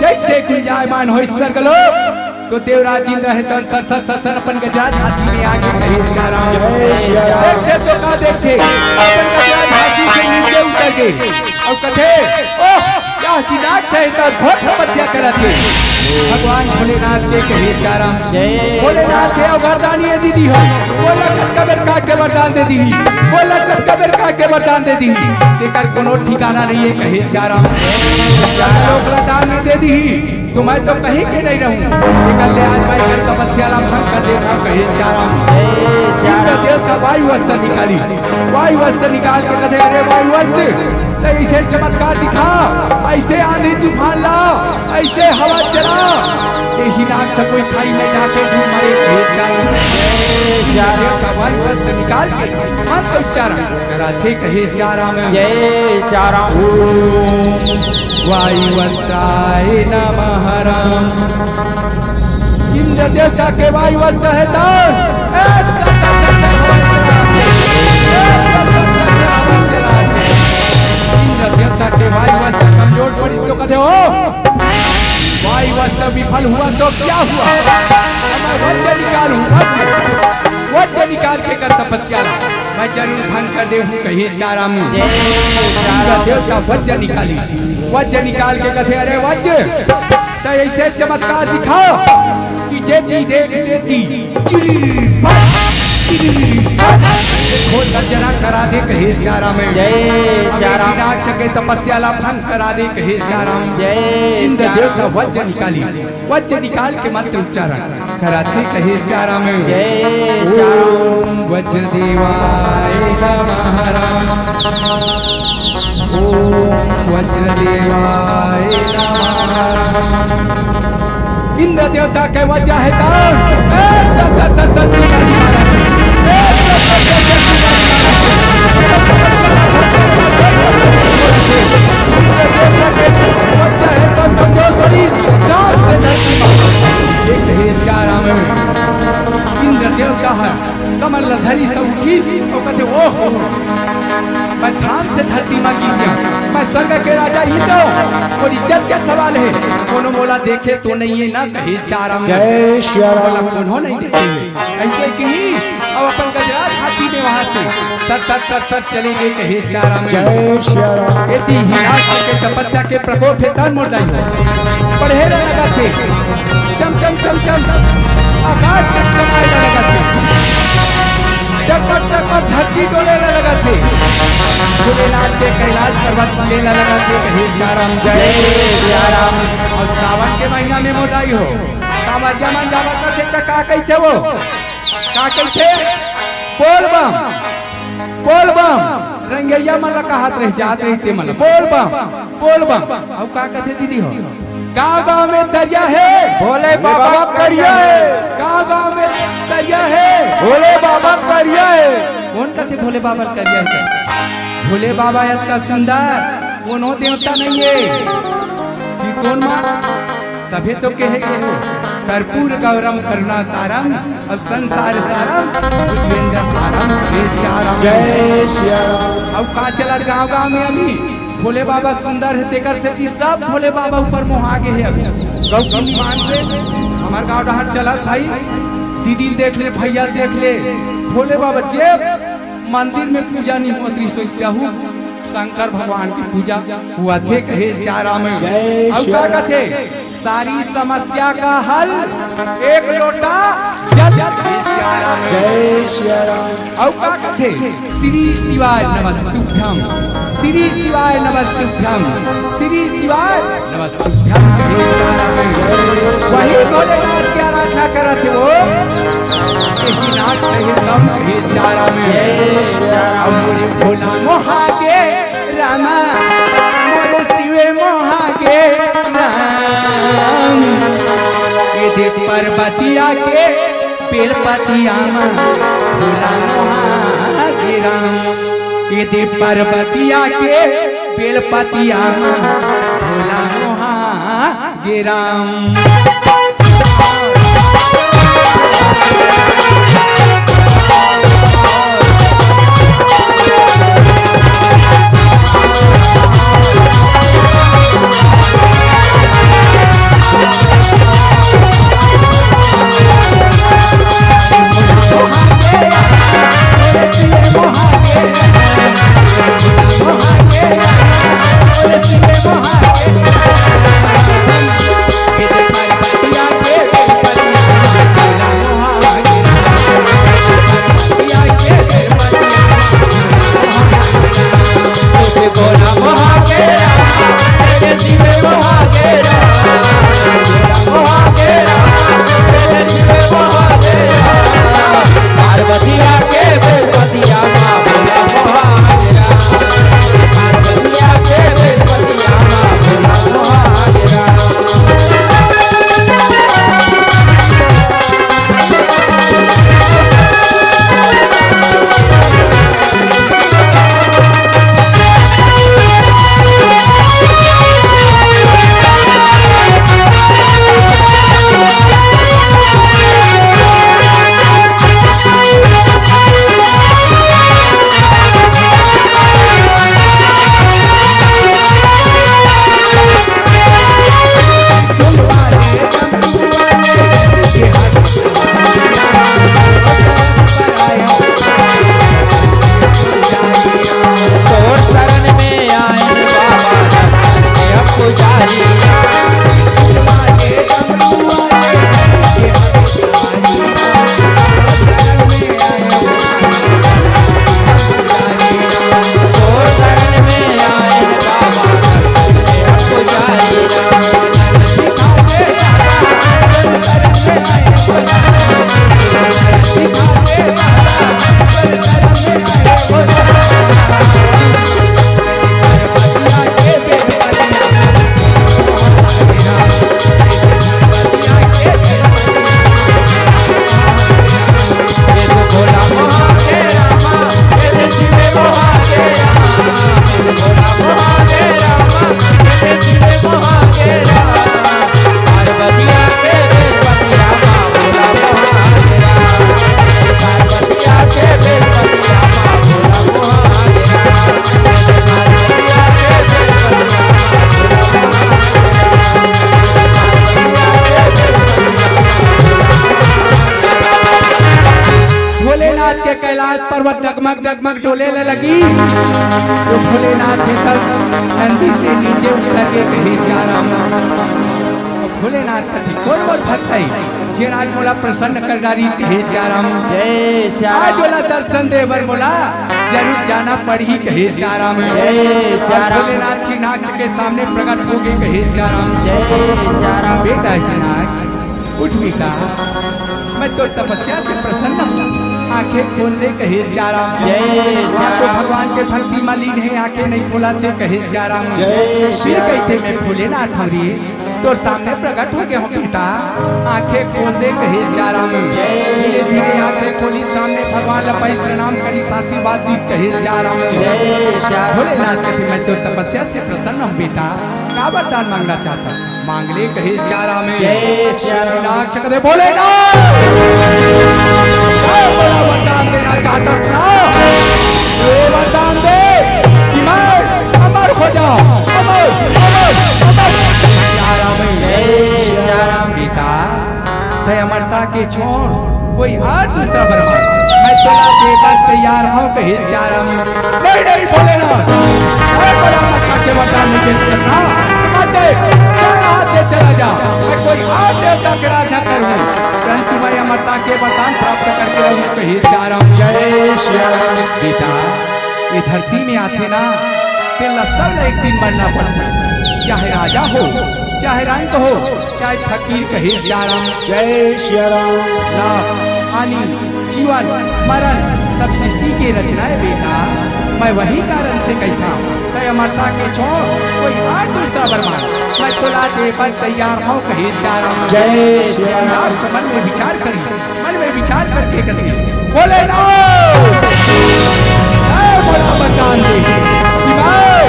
जैसे गुंजायमान होय स्वर्गलोक, तो देवराज इंद्र हे तन थरथर थरथर अपन गजराज हाथी में आगे कहे सिया राम। जय सिया राम। देखथे तो का देखथे, अपन गजराज हाथी से नीचे उतर गे अउ कथे, "ओह, यह दिनाक हे, त घोर तपस्या करत हे।" भगवान भोलेनाथ के कहे सिया राम। जय। भोलेनाथ हे अउ वरदानी ए दीदी हो, बोला कतका बेर का के वरदान दे दीही, बोला कतका बेर का के वरदान दे दीही, तेकर कोनो ठिकाना नइ हे कहे सिया राम। सिया राम। लोक ला दान में दे दीही, तो मैं तो कहीं के नइ रहूं। निकल ले आज मैं कर तपस्या ला भंग कर देता हूं, कहे सिया राम। जय सिया राम। इंद्र देवता वायु अस्त्र निकालिस। वायु अस्त्र निकाल के कथे, "अरे वायु अस्त्र, तैं अइसे चमत्कार दिखा, अइसे आंधी तूफान ला, अइसे हवा चला, ये हिनाक च कोई खाई में जाके डूब मरे," कहे सिया राम। जय सिया राम। देवता वायु अस्त्र निकाल के मंत्र उच्चारण कराथे कहे सिया राम। जय सिया राम। ओम वायु अस्त्राय नमः राम। इंद्र देवता के वायु अस्त्र हे त इंद्र देवता के वायु अस्त्र कमजोर पड़िस तो कथे, "ओ, वायु अस्त्र विफल हुआ तो क्या हुआ? मैं वज्र निकालूं, वज्र, वज्र निकाल के कर तपस्या ला मैं जरूर भंग कर देहूं," कहे सिया राम। जय सिया राम। इंद्र देवता वज्र निकालिस, वज्र निकाल के कथे, "अरे वज्र, तैं अइसे चमत्कार दिखा कि जेती देख तेती चिरिरी पट, चिरिरी पट, घोर गर्जना करा दे," कहे सिया राम। जय सिया राम। राक्षस के तपस्या ला भंग करा दे, कहे सिया राम। जय इंद्र सिया राम। देवता वज्र निकालिस, वज्र निकाल के मंत्र उच्चारण कराथे कहे सिया राम। जय सिया राम। ओम वज्रदेवाय नमः राम। ओम वज्रदेवाय नमः राम। इंद्र देवता के वज्र हे तौन। ए, चल, चल, चल, चल, चल, चल, चल, ए, चल, चल, चल, चल, चल, चल, इंद्र देवता के वज्र हे तौन, कमजोर पड़ी, जान से धरती माता। ये कहे सियाराम, इंद्र देवता हे, कमर ल धरिस त उठिस, अउ कथे, "ओहो, मैं धाम से धरती म गिर गेंव, मैं स्वर्ग के राजा इंद्र हंव, मोर इज्जत के सवाल हे, कोनो मोला देखे तो नइ हे ना?" कहे सियाराम, जय सियाराम। मोला कोनो नइ देखे। अइसे किहिस, अउ अपन गजराज हाथी में वहां से तर, तर, तर, तर चले गे, कहे सियाराम। जय सियाराम। एती हिरणाक्ष के तपस्या के प्रकोप हे तौन मोर दाई हो। बढ़े ला लगथे। चम चम चम चम। आकाश चमचमाए ला लगथे। टकपक टकपक धरती डोले ला लगथे। भोलेनाथ के कैलाश पर्वत डोले ला लगथे। कहे सियाराम, जय सियाराम। अउ सावन के महीना में मोर दाई हो, कांवरिया मन जावत रथे त का कहिथे वो? का कहिथे? बोल बम। बोल बम, रंगइया मन ला कहत रहिथे, जात रहिथे मन ला, बोल बम, बोल बम। अउ का कथे दीदी हो? गांव गांव में तरिया हे, भोले बाबा तरिया हे। गांव गांव में तरिया हे, भोले बाबा तरिया हे। कोन कथे भोले बाबा तरिया हे? भोले बाबा अतका सुंदर कोनो देवता नइ हे। सिरतोन मा तभे तो कहे गे हो, कर्पूर गौरम करुणावतारम अउ संसार सारम भुजगेंद्र हारम। जय सियाराम। जय सियाराम। अउ का चलत गांव गांव में अभी भोले बाबा सुंदर हे, तेकर सेती सब भोले बाबा ऊपर मोहा गे हे। अभी गौ की निमान से हमर गांव डहर चलत भाई, दीदी देख ले, भैया देख ले, भोले बाबा जे मंदिर में पूजा नइ होत रिहिस, वइसे हूँ शंकर भगवान की पूजा होवथे, कहे सियाराम। जय अउ का सियाराम। कथे, सारी समस्या का हल एक लोटा जल, कहे सियाराम। जय सियाराम। अउ का कथे, श्री शिवाय नमस्तुभ्यम, श्री शिवाय नमस्तुभ्यम, श्री शिवाय नमस्तुभ्यम। वही भोलेनाथ की आराधना करत हे वो, यही नाथ सहित गम कहे सियाराम। जय सियाराम। अउ मोरे भोला मोहा गे रामा, मोरे शिव मोहा गे राम। ये दे पर्वतिया के बेलपतिया मा भोला मोहा गे राम। ये दे पर्वतिया के बेलपतिया मा भोला मोहा गे राम। पर्वत डगमग डगमग डोले ल लगी। तो भोलेनाथ हे तब नंदी से नीचे उतर के कहे सियाराम। भोलेनाथ कथे, "कोन मोर भक्त हे, जेन आज मोला प्रसन्न कर डारिस?" कहे सियाराम। जय सियाराम। आज ओला दर्शन दे बर मोला जरूर जाना पड़ही, कहे सियाराम। जय सियाराम। भोलेनाथ ही नाच के सामने प्रकट हो गए, कहे सियाराम। जय सियाराम। बेटा ही नाच, उठ बेटा, मैं तो तपस्या से प्रसन्न हूँ, आंखें खोल दे, कहे सियाराम। जय सियाराम। तो भगवान के भक्ति में लीन है, आंखें नहीं खोलाते, कहे सियाराम। जय फिर सियाराम। कहते, "मैं भोलेनाथ हूँ रे, तोर सामने प्रकट हो गया हूँ बेटा, आंखें खोल दे," कहे सियाराम। जय धीरे धीरे सियाराम। आंखें खोली, सामने भगवान ला पाई, प्रणाम करी, आशीर्वाद दी, कहे सियाराम। जय सियाराम। भोलेनाथ कथे, "मैं तो तपस्या से प्रसन्न हूँ बेटा, का वरदान मांगना चाहता है?" मांग ले, कहे सियाराम। जय सियाराम। नाक चक दे, भोलेनाथ। जय भोला, वरदान देना चाहता था। ये वरदान दे कि मैं अमर हो जाऊं। अमर, अमर, अमर। सियाराम। जय सियाराम। बेटा, तय अमरता के छोड़, कोई और दूसरा वर मांग, मैं तोला दे बर तैयार हूँ, कहे सियाराम। नहीं, नहीं, भोलेनाथ, मैं बड़ा मक्खा के वरदान नहीं दे सकता। मत दे, मैं हाथ से चला जा, मैं कोई और देवता की आराधना करूँ, परंतु मैं अमरता के वरदान प्राप्त करके रहूँ, कहे सियाराम। जय सियाराम। बेटा, ये धरती में आथे ना, तेला सब ला एक दिन मरना पड़थे, चाहे राजा हो, चाहे रंक हो, चाहे फकीर, कहे सियाराम। जय सियाराम। लाभ, हानि, जीवन, मरण, सब सृष्टि के रचना है बेटा। मैं वही कारण से कहता हूँ, तय अमरता के छोड़, कोई और दूसरा वर मांग, मैं तोला दे बर तैयार हूँ, कहे सियाराम। जय सियाराम। आप मन में विचार करिए, मन में विचार करके कथे, "भोलेनाथ, ऐ भोला वरदान दे कि मैं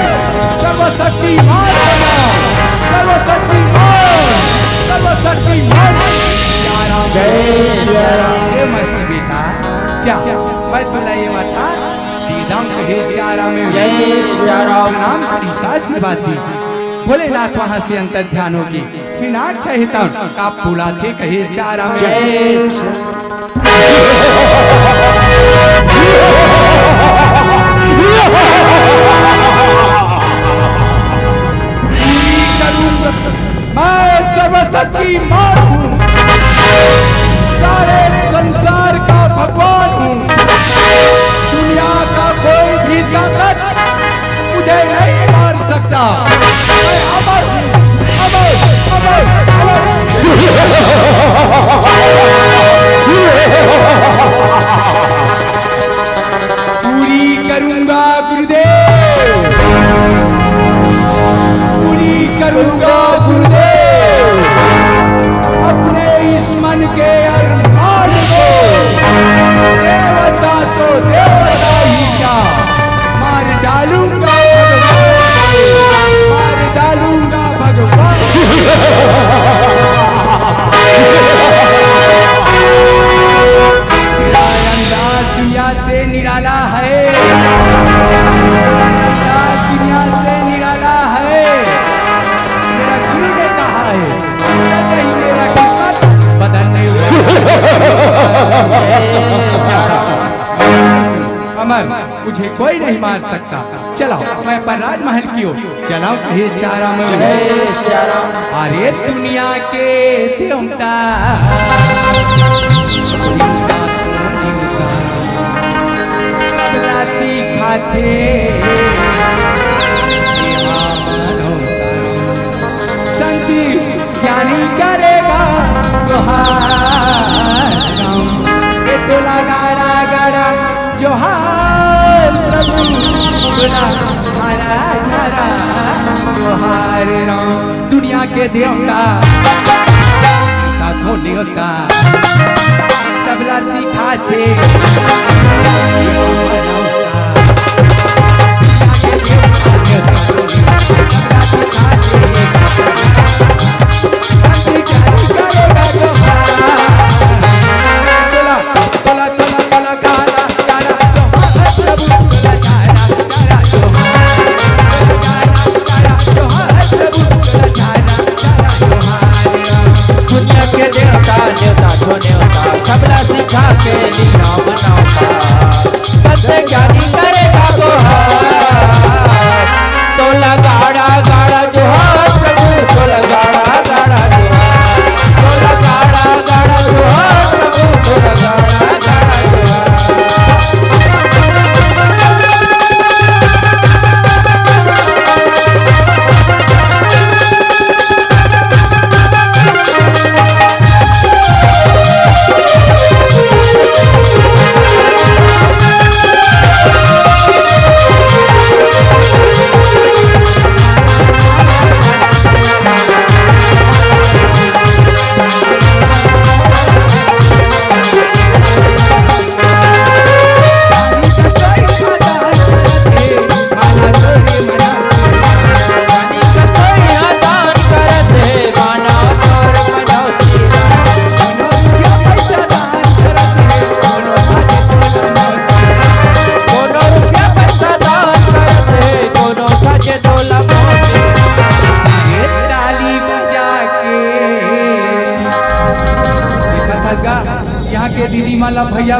सर्वशक्तिमान बना, सर्वशक्तिमान, सर्वशक्तिमान।" सियाराम। जय सियाराम। हे मस्त बेटा, जा, मैं तोला ये वरदान दे दाऊं, कहे सियाराम। जय सियाराम। प्रणाम करी, आशीर्वाद दी। भोलेनाथ वहां से अंतर ध्यान होगी। बिना चाहे तब का बुलाथे, कहे सियाराम। जय श्री मैं सर्वशक्तिमान हूँ, सारे संसार का भगवान हूँ, दुनिया का कोई भी ताकत मुझे नहीं मार सकता। मैं अमर हूँ, अमर, अमर, अमर। पूरी करूंगा गुरुदेव, पूरी करूंगा गुरुदेव, अपने इस मन के अरमान को। देवता तो देवता ही क्या, मार डालूंगा भगवान को, मार डालूंगा भगवान। मेरा अंदाज दुनिया से निराला है, मेरा अंदाज दुनिया से निराला है। मेरा गुरु ने कहा है, जब कहीं मेरा किस्मत बदलने हुआ। अमर, मुझे कोई नहीं मार सकता। चलाओ, मैं अपन राजमहल की ओर चलाओ, कहे सियाराम। जय सियाराम। अरे दुनिया के देवता, सब लाती खाथे। संत ज्ञानी करेगा जोहार। ये तो लगा रहा जोहार प्रभु, तोला हरा हरा जोहार राम। दुनिया के देवता, साधो देवता, सबला दिखाथे। दुनिया के देवता, देवता को नेवता, सबला सिखा के लीना बनावता।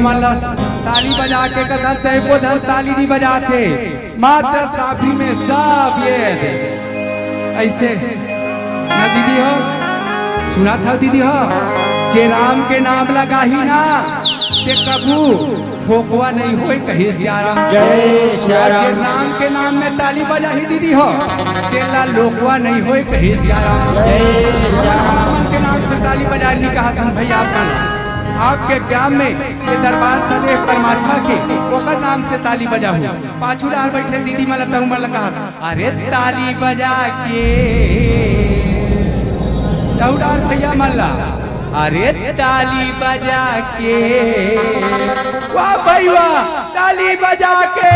ताली बजा के कथन, तय को धन ताली नहीं बजाते, मात्र काफी में सब ये दे। ऐसे ना दीदी हो, सुना था दीदी हो, जे राम के नाम लगाही ना, ते कभू फोकवा नहीं होए, कहे सियाराम। जय सियाराम। जे राम के नाम में ताली बजाही दीदी हो, तेला लोकवा नहीं होए, कहे सियाराम। जय सियाराम। राम के नाम से ताली बजाए नहीं कहा था भैया, आप आपके ग्राम में ये दरबार सदैव परमात्मा के, ओकर नाम से ताली बजाहू। पाछू डार बैठे दीदी मन ला, तहू मन ला कहा, अरे ताली बजा के, तहू डार भैया मन ला, अरे ताली बजा के, वाह भाई वाह, ताली बजा के।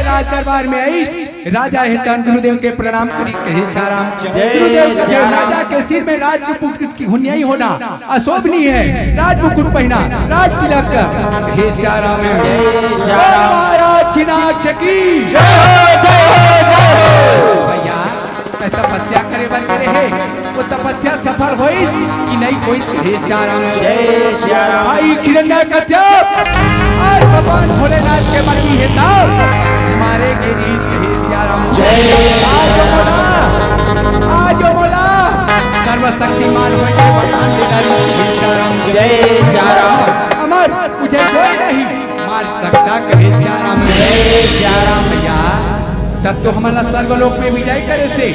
राज दरबार में आइस, राजा हे तन गुरुदेव के प्रणाम करिस, कहे सियाराम। जय गुरुदेव के सियाराम। राजा के सिर में राज मुकुट की हुनियाई होना अशोभनीय है। राज मुकुट पहना, राज तिलक, कहे सियाराम। जय सियाराम। महाराज छिनाक्ष की जय हो, जय हो, जय हो। भैया, मैं तपस्या करे बर गे रहे, वो तपस्या सफल होइस कि नहीं होइस, कहे सियाराम। जय सियाराम। भाई हिरण्यकश्यप, आज भगवान भोलेनाथ के मती हे तब मारे गे रिहिस, कहे सियाराम। जय आज मोला, आज मोला सर्वशक्तिमान होए के वरदान दे डारिस, कहे सियाराम। जय सियाराम। अमर, तुझे कोई नहीं मार सकता, कहे सियाराम। जय सियाराम। भैया, तब तो हमन ला स्वर्गलोक में विजय करे से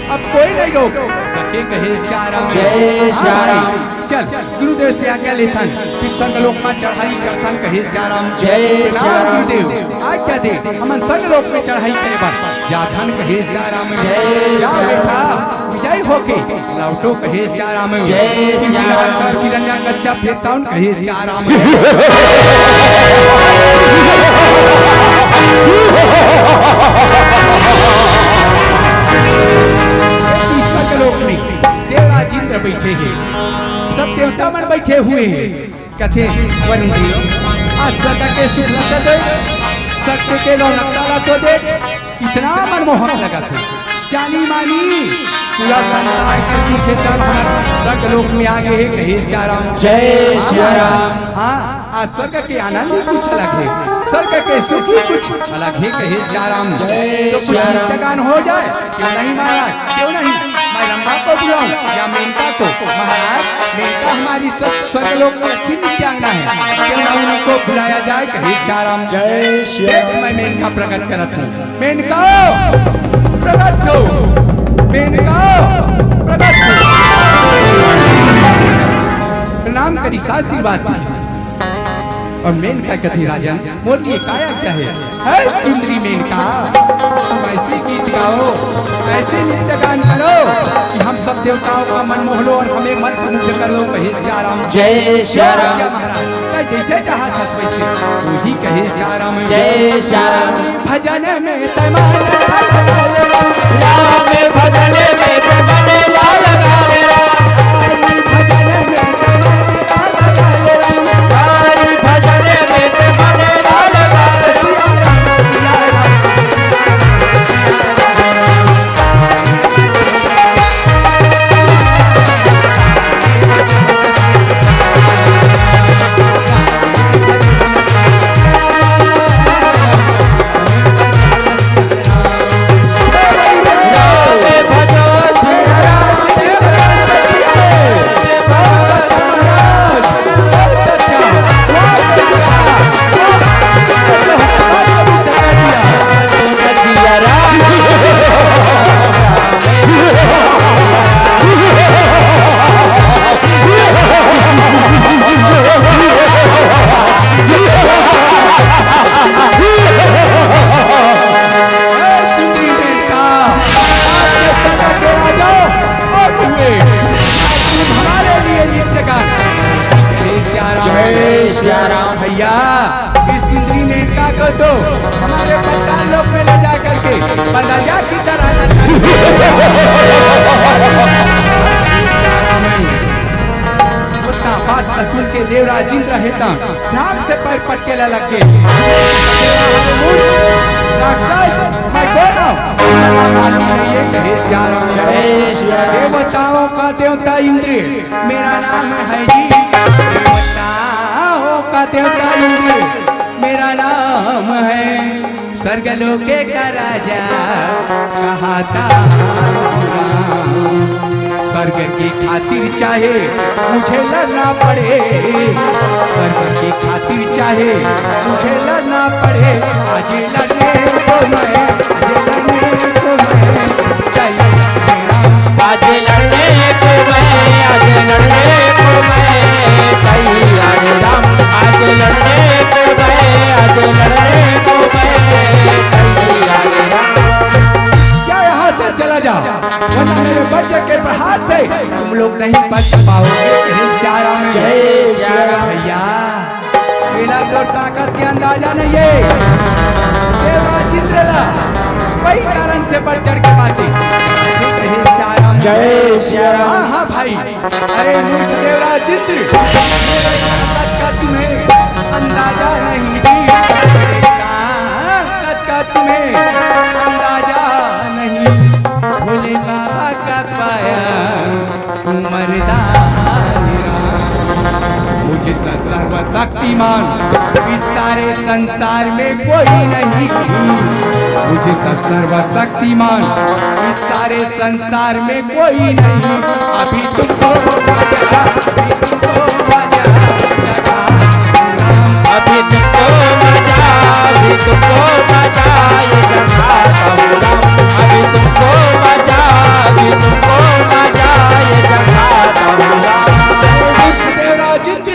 अब कोई नहीं रोक सके, कहे सियाराम। जय हाँ सियाराम। भाई, चल गुरुदेव से आज्ञा लेथन, फिर स्वर्गलोक में चढ़ाई करथन, कहे सियाराम। जय प्रणाम सियाराम। गुरुदेव, आज्ञा दे, हमन स्वर्गलोक में चढ़ाई करे बर जाथन, कहे सियाराम। जय जा सियाराम। बेटा, विजय होके लौटो, कहे सियाराम। जय सियाराम। हिरण्यकश्यप फेर तौन, कहे सियाराम। स्वर्गलोक में देवराज इंद्र बैठे हे, सब देवता मन बैठे हुए हे। कथे, "वरुण जी, आज स्वर्ग के सुख ल तो दे, स्वर्ग के रौनक ल तो दे, इतना मनमोहक लगत हे। जानी मानी पूरा संसार के सुख हे, तब हमर स्वर्ग लोक में आ गे हे," कहे सियाराम। जय सियाराम। हाँ, आज स्वर्ग के आनंद ही कुछ अलग हे, स्वर्ग के सुख ही कुछ अलग हे, कहे सियाराम। जय तो कुछ सियाराम। नृत्यगान हो जाए। क्यों नहीं महाराज, क्यों नहीं? मैं रंभा को बुलाऊं या मेनका को? महाराज, मेनका हमारी स्व-, स्वर्गलोक की अच्छी नृत्यांगना है, क्यों ना उनको बुलाया जाए, कहे सियाराम। जय सिया देख, मैं मेनका प्रकट करत हूँ। मेनका, प्रकट हो। मेनका, प्रकट हो। प्रणाम करिस, आशीर्वाद दीस। अउ मेनका कथे, राजन, मोर लिए का आज्ञा हे? हे सुंदरी मेनका, ऐसे गीत गाओ, ऐसे नृत्य गान करो कि हम सब देवताओं का मन मोह लो और हमें मंत्रमुग्ध कर लो, कहे सियाराम। जय सियाराम। क्या महाराज, क्या जैसे चाहा था वैसे, वही कहे सियाराम। जय सियाराम। भजन में तै मन राम भजन में तै मन लगा रे राम। भजन में तै मन राम भजन में तै मन लगा रे राम। सिया राम। भैया, इस सुंदरी ने का को तो हमारे पताल लोक में ले जा करके बंदरिया की तरह नचाई। उतना बात सुन के देवराज इंद्र हे ता राम से पैर पटके ला लग गए। राक्षस, मैं कौन हूँ? मालूम नहीं है, कहे सिया राम। जय सिया राम। देवताओं का देवता इंद्र मेरा नाम है जी। देवताओं का देवता इंद्र मेरा नाम है। स्वर्ग लोके का राजा कहाता हूँ राम। स्वर्ग की खातिर चाहे मुझे लड़ना पड़े, स्वर्ग की खातिर चाहे मुझे लड़ना पड़े, आज लड़ने को मैं, आज लड़ने को मैं तैयार हूँ राम। आज लड़ने को मैं, आज लड़ने को मैं तैयार हूँ राम। आज लड़ने को मैं, आज लड़ने को मैं तैयार हूँ राम। जा यहाँ से चला जा, वरना मेरे वज्र के प्रहार से तुम लोग नहीं बच पाओगे। हे सिया राम। जय सिया राम। भैया, मेला तोर ताकत के अंदाजा नहीं है। देवराज इंद्र ला कई कारण से बढ़ चढ़ के बातें। हे सिया राम। जय सिया राम। हाँ, हाँ भाई, अरे मूर्ख देवराज इंद्र, मेरी ताकत का तुम्हें अंदाजा नहीं जी, मेरी ताकत का तुम्हें अंदाजा नहीं। भोले बाबा का पाया तू मर्दान। मुझसे सर्वशक्तिमान इस सारे संसार में कोई नहीं, मुझसे सर्वशक्तिमान इस सारे संसार में कोई नहीं। अभी तुमको मजा, अभी तुमको मजा, अभी तुमको मजा, अभी तुमको मजा, ये जगा दूंगा। अभी तुमको मजा, अभी तुमको मजा, ये जगा दूंगा। देवराज इंद्र,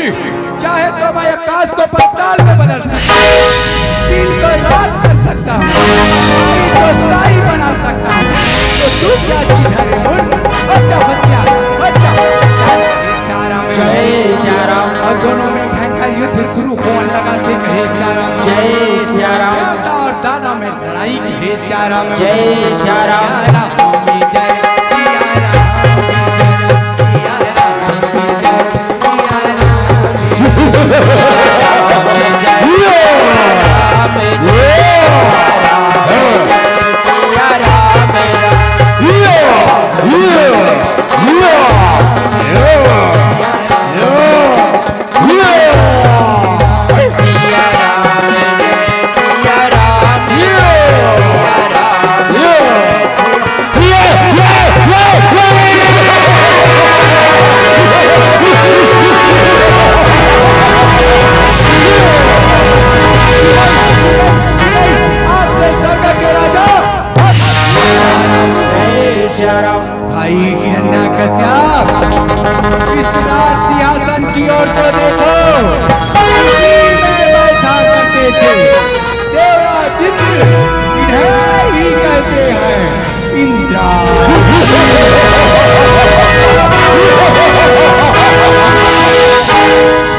चाहे तो मैं आकाश को पाताल में बदल सकता हूँ, दिन को रात कर सकता हूँ, तारी को तारी बना सकता हूँ। तो तू क्या चीज है रे मूर्ख? बच्चा, बच्चा, बच्चा। सारा में जय सिया राम। और दोनों में भयंकर युद्ध शुरू होने लगा। थे कहे सिया राम। जय सिया राम। दादा और दादा में लड़ाई की। हे सिया राम। जय सिया राम। सिया राम की जय, सिया राम की जय, सिया राम की जय, सिया राम की जय। भाई हिरण्यकश्यप, इस राज सिंहासन की ओर तो देखो, इसी में बैठा करते थे। देवराज इंद्र इन्हें ही कहते हैं इंद्रा।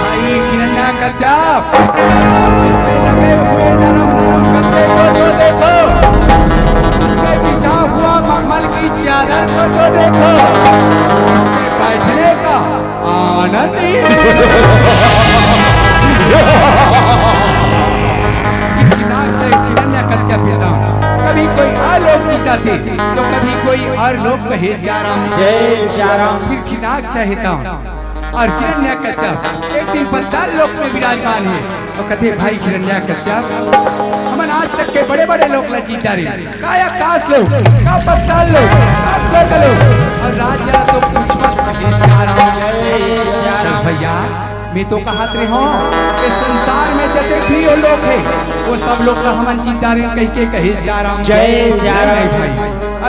भाई हिरण्यकश्यप, इसमें लगे हुए नरम नरम पत्ते को तो देखो, इसमें बिछा हुआ मखमल की चादर को तो देखो, इसमें बैठने का आनंद ही। हिरण्यकश्यप पिता, कभी कोई और लोग जीता थे तो कभी कोई और लोग। कहे सिया राम। जय सिया राम। फिर खिनाक चाहता हूँ। और हिरण्यकश्यप एक दिन पाताल लोक में विराजमान हे, तो कथे, भाई हिरण्यकश्यप, हमन आज तक के बड़े-बड़े लोग ला जीता रहे, का आकाश लोक, का पाताल लोक, का स्वर्ग लोक, और राजा तो कुछ मत कहे सिया राम। भैया, मैं तो कहत रहे हूँ कि संसार में जते भी वो लोग हे, वो सब लोग ला हमन जीता रहे कह के कहे सिया राम। जय सिया राम। नहीं भाई,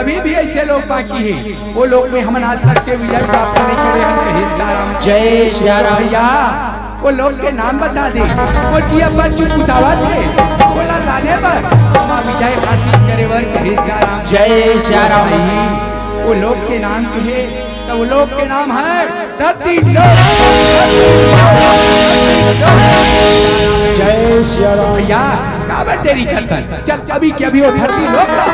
अभी भी ऐसे लोग बाकी हे। वो लोग में हमन आज तक के विजय प्राप्त नहीं करे हन, कहे सिया राम। जय सिया राम। भैया, वो लोग के नाम बता दे, वो जी अपन चुप उतावत हे, बोला लाने बर, हम विजय हासिल करे बर, कहे सिया राम। जय सिया राम। भाई, वो लोग के नाम के हे, तो वो लोग के नाम है धरती लोक। धरती लोक। सिया राम। भैया, काबर देरी करथन? चल, अभी के अभी वो धरती लोक ला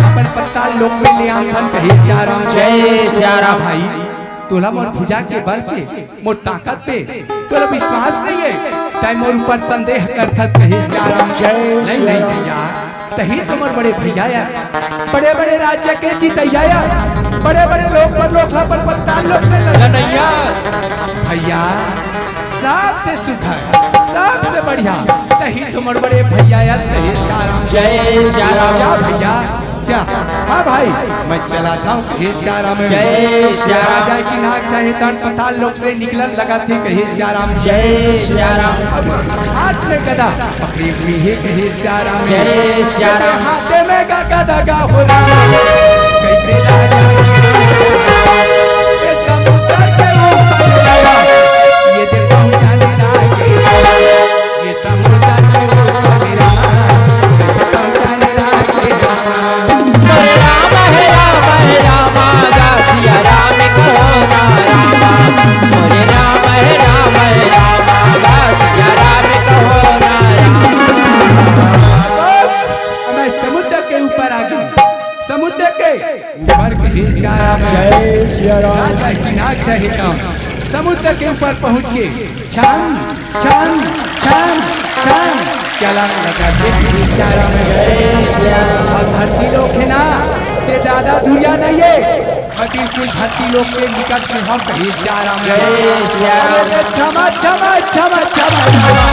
अपन पताल लोक में ले आनथन, कहे सिया राम। जय सिया राम। भाई, तोला मोर भुजा के बल पे, मोर ताकत पे तोला विश्वास नइ हे, तैं मोर ऊपर संदेह करथस, कहे सिया राम। जय नहीं, सिया नहीं राम। भैया, तहीं तो मोर बड़े भैया अस, बड़े-बड़े राज्य के जितइया अस, बड़े-बड़े लोक परलोक ला अपन पताल लोक में लड़इया अस। भैया, सबसे सुघर, सबसे बढ़िया, तहीं तो मोर बड़े भैया अस, कहे सिया राम। जय सिया राम। जा भैया, जा। हाँ भाई, मैं चलत हँव, कहे सिया राम। जय सिया राम। राजा की नाक चाहे तन पताल लोक से निकलन लगथे, कहे सिया राम। जय सिया राम। अब हाथ में गदा पकड़े हुए हे, कहे सिया राम। जय सिया राम। हाथे में गा, गदा गा हो राम। कइसे राजा की नाक चाहे, ये समुद्र के ऊपर लगा, ये देखो चंद्रा के, ये समुद्र के ऊपर लगा, ये देखो चंद्रा के। हरे राम, हरे राम, हरे राम, सिया राम कहो ना राम। हरे राम, हरे राम, हरे राम, सिया राम कहो ना राम। मैं समुद्र के ऊपर आ गई, समुद्र के ऊपर, कहे सिया राम। जय सिया राम। राजा की नाक चाहे तन समुद्र के ऊपर पहुंच के छन, छन, छन, छन चलन लगथे, कहे सिया राम। जय सिया राम। अउ धरती लोक हे ना, ते जादा दूरिहा नइ हे, मैं बिल्कुल धरती लोक के निकट में हँव, कहे सिया राम। जय सिया राम। अरे छमा, छमा, छमा, छमा, छमा।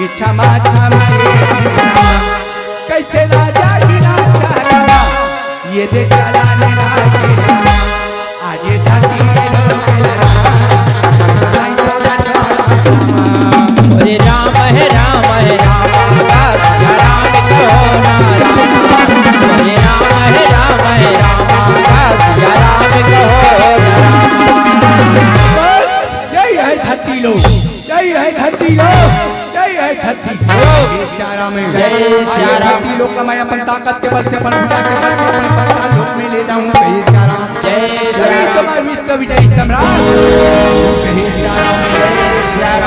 ये छमा, छमा, छमा। कइसे राजा की नाक चाहे, ये दे चला ने राजा। आज ये धरती में लोग हरे राम, हरे राम, हरे राम, राम कहो ना राम। हरे राम, हरे राम, हरे राम, सिया राम कहो ना राम। यही हे धरती लोक, यही हे धरती लोक, यही हे धरती लोक। जय सिया राम। जय सिया राम। धरती लोक ला मैं अपन ताकत के बल से, अपन भुजा के बल से, अपन पताल लोक में ले जाहूँ, कहे सिया राम। जय सिया राम। विश्व विजयी सम्राट, कहे सिया राम।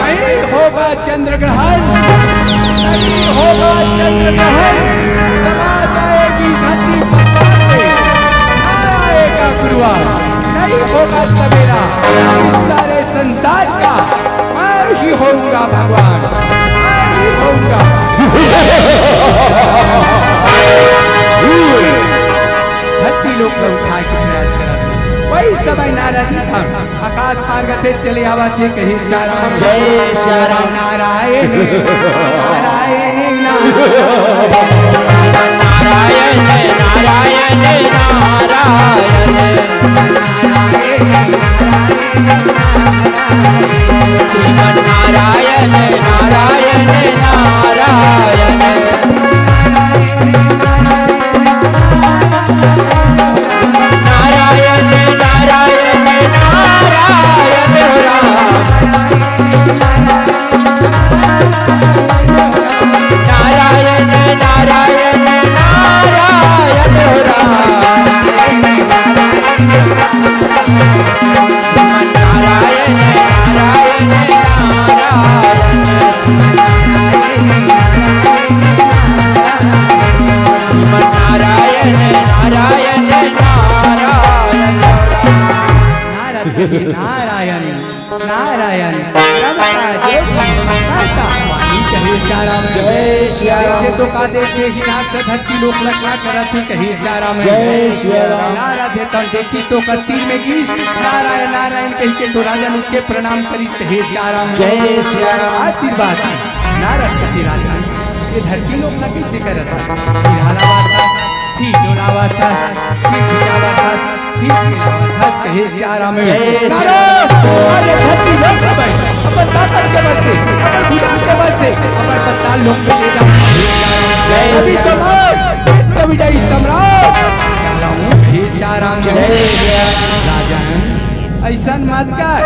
नहीं होगा चंद्र ग्रहण, नहीं होगा चंद्र ग्रहण। समा जाएगी धरती पताल में, ना आएगा गुरुवार, नहीं होगा तबेला, इस सारे संसार का मैं ही होऊंगा भगवान, मैं ही होऊंगा। धरती लोक ला उठाय के प्रयास करत हे। वही समय नारद जी ह आकाश मार्ग से चले आवत हे, कहे सिया राम। जय सिया राम। नारायण, नारायण, नारायण। नारायण, नारायण, नारायण। श्रीमन नारायण, नारायण, नारायण। नारायण, नारायण, नारायण राम। नारायण, नारायण, नारायण राम। नारायण, नारायण, नारायण। नारायण, नारायण, नारायण। नारद कहे, नारायण, नारायण, रमता जोगी, महता पानी, कहे सिया राम। जय सिया राम। देखे तो का देखे, हिया से धरती लोक लकड़ा करत हे, कहे सिया राम। जय सिया राम। नारद हे तब देखिस तो ओकर तीर में गिस, नारायण, नारायण कहि के तो राजा लोग के प्रणाम करिस, कहे सिया राम। जय सिया राम। आशीर्वाद। नारद कथे, राजा, ये धरती लोक ला कइसे करत हस? फिर हलावत हस, फिर डोलावत हस, फिर खिंचावत हस, फिर फैलावत हस, कहे सिया राम। जय सिया राम। नारद, अरे धरती लोक ला मैं अपन ताकत के बल से, अपन भुजा के बल से, अपन पताल लोक में ले जाहूं। जय अभी सिया राम। समय विश्व विजयी सम्राट कहलाहूं, हे सिया राम। जय सिया राम। राजन, अइसन मत कर।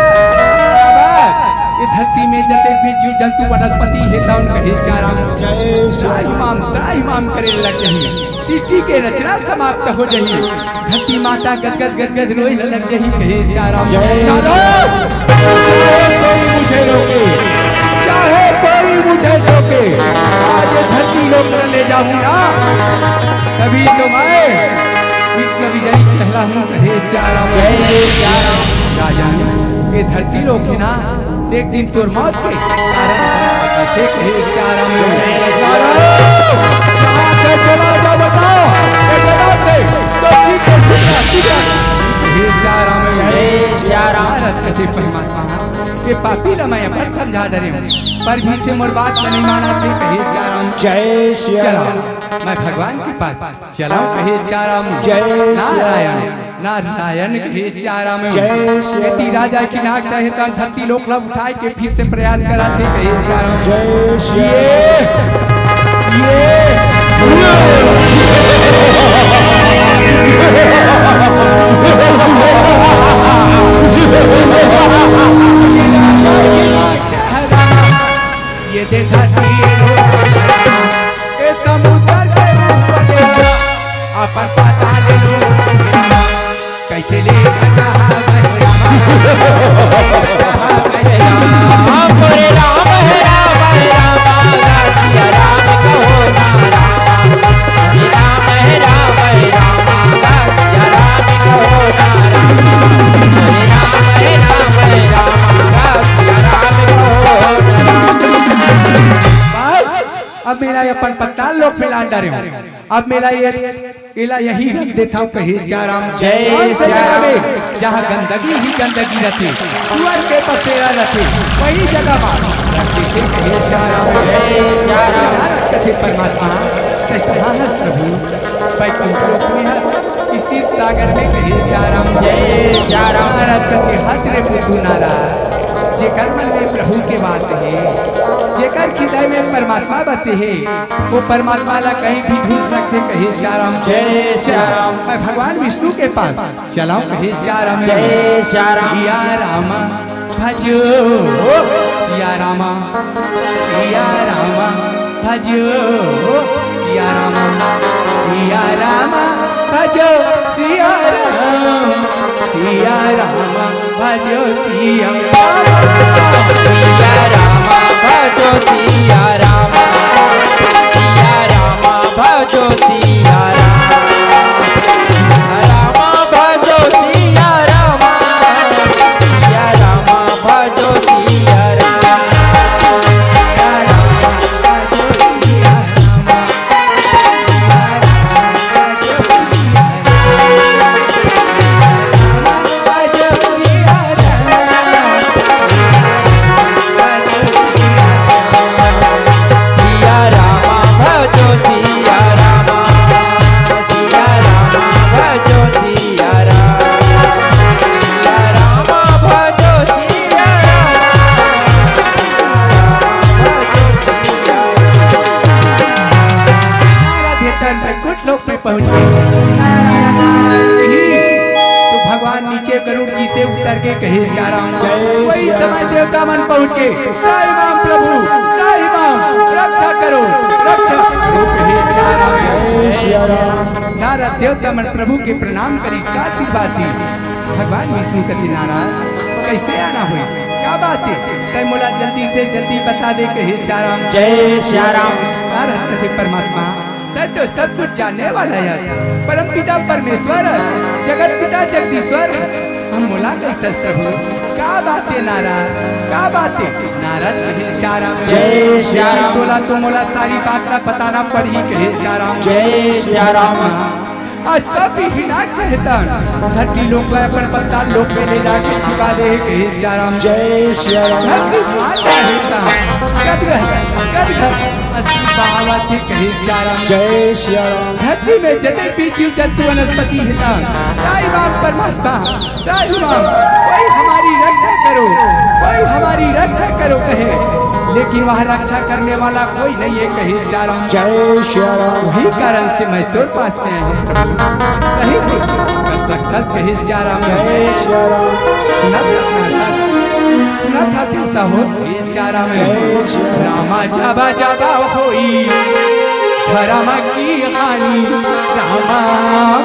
काबर? ये धरती में जतेक भी जीव जंतु वनस्पति हे, तउन कहे सिया राम। जय सिया राम। त्राहि माम, त्राहि माम करे लग जाही। सृष्टि के रचना समाप्त हो जाही। धरती माता गदगद गदगद रोए लग जाही, कहे सिया राम। जय सिया राम। चाहे कोई मुझे रोके, चाहे कोई मुझे टोके, हूँ ना, तभी तो मैं विश्व विजयी कहलाऊँ। कहे सिया राम। जय सिया राम। राजन, ये धरती लोक है ना, एक दिन तोर मौत के कारण बन सकत हे। कहे सिया राम। जय सिया राम। नारायण, कहाँ से चला जाओ बताओ, ये बताओ थे, तो ठीक है, ठीक है, ठीक है। कहे सिया राम। जय सिया राम। महाराज कथे परमात्मा, ये पापी ला मैं अबर समझा डरे हूँ, पर भी से मोर बात ला नहीं मानत हे। कहे सिया राम। जय सिया चलो, राम। मैं भगवान के पास चलव। कहे सिया राम। जय सिया राम। नारायण, नारायण कहे सिया राम। जय सिया राम। यदि राजा की नाक चाहे त धरती लोक ला उठाए के फिर से प्रयास कराथे। कहे सिया राम। जय सिया ये, ये, ये दे धरती लोक, ए समुद्र के रूप ले, अपन पता ले लो। कैसे ले राम, हरे राम, हे राम, हे राम, राम, सिया राम कहो ना राम। हरे राम, हे राम, हे राम, राम, सिया राम कहो ना राम। हरे राम, हे राम, हे राम, राम, सिया राम कहो ना राम। बस, अब मेला अपन पत्ता लोक फैलान डरे हूँ। अब मेला ये, एला यही रख देथव। कहे सिया राम। जय कौन से सिया जगह राम। में जहाँ गंदगी ही गंदगी रथे, सुअर के बसेरा रथे, वही जगह मा रख देथे। कहे सिया राम। जय सिया राम। नारद कथे परमात्मा, तैं कहाँ हस प्रभु? बैकुंठ लोक में हस, इसी सागर में। कहे सिया राम। जय सिया राम। नारद कथे, हत रे बुद्धू नारद, जेकर मन में प्रभु के वास हे, जेकर हृदय में परमात्मा बसे हे, वो परमात्मा ला कहीं भी ढूंढ सकथे। कहे सिया राम। जय सिया राम। मैं भगवान विष्णु के पास चलव। कहे सिया राम। जय सिया राम। सिया राम भजो सिया राम, सिया राम भजो सिया राम, सिया राम भजो सिया राम, सिया राम भजो सिया राम। सिया राम भजो सिया राम, सिया राम भजो सिया राम। राम भजो सिया राम, सिया राम भजो सिया राम। सिया राम भजो सिया राम, सिया राम भजो सिया राम, सिया राम भजो सिया राम, सिया राम भजो सिया राम। नारद हे तन बैकुंठ लोक में पहुंच गए। नारायण, नारायण कहिस तो भगवान नीचे गरुड़ जी से उतर के कहे सिया राम। जय वही सिया राम। समय देवता मन पहुंच के, त्राहि माम प्रभु, त्राहि माम, रक्षा करो, रक्षा करो, कहे सिया राम। जय सिया राम। नारद देवता मन प्रभु के प्रणाम करिस, आशीर्वाद दिस। भगवान विष्णु कथे, नारद, कैसे आना होइस? का बात हे? तैं मोला जल्दी से जल्दी बता दे, कहे सिया राम। जय सिया राम। नारद कथे, परमात्मा, तैं तो सब कुछ जानने वाला हस, परमपिता परमेश्वर हस, जगत पिता जगदीश्वर हस। हम मोला कहिथस प्रभु, का बात हे नारद, का बात हे? नारद कहे सिया राम। जय सिया राम। तोला तो मोला सारी बात ला बताना पड़ही, कहे सिया राम। जय सिया राम। आज पापी हिरणाक्ष हे तन धरती लोक ला अपन पत्ताल लोक में ले जाके छिपा दे हे, कहे सिया राम। जय सिया राम। धरती माता हे तन गदगद, गदगद अश्रु बहावत हे, कहे सिया राम। जय सिया राम। धरती में जतन भी जीव जंतु वनस्पति हे तन, त्राहि माम परमात्मा, त्राहि माम, कोई हमारी रक्षा करो, कोई हमारी रक्षा करो कहे, लेकिन वह रक्षा करने वाला कोई नहीं है, कहे सिया राम। जय सिया राम। वही कारण से मैं तोर पास में आया हूँ प्रभु, कहीं कुछ कर सकता है, कहे सिया राम। जय सिया राम। सुना था, सुना था, सुना था देवता हो, कहे सिया राम। जय सिया राम। रामा जाबा जाबा होई धर्म की हानि, रामा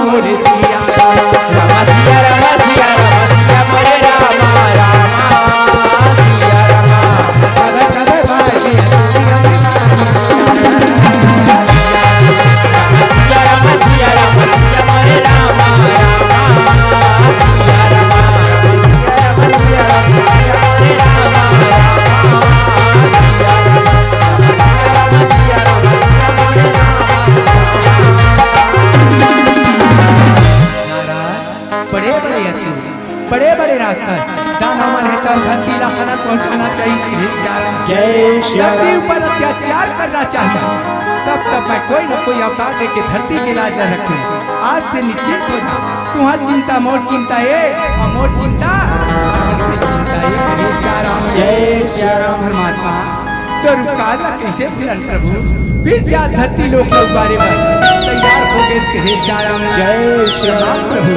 मोरे सिया राम। रामा सिया रामा सिया रामा मोरे रामा, रामा सिया रामा। खाना पहुंचाना चाहिए। हे सियाराम, जय सियाराम। धरती ऊपर अत्याचार करना चाहिए, तब तब मैं कोई न कोई अवतार लेके धरती के लाज न रखूं। आज से निश्चिंत हो जा, तुहार चिंता मोर चिंता ए, अउ मोर चिंता चिंता ए। हे सियाराम, जय सियाराम। परमात्मा, तोर उपकार ला कइसे भूलन प्रभु? फिर से आज धरती लोक के उबारे बर तैयार हो गए। कहे सियाराम, जय सियाराम प्रभु।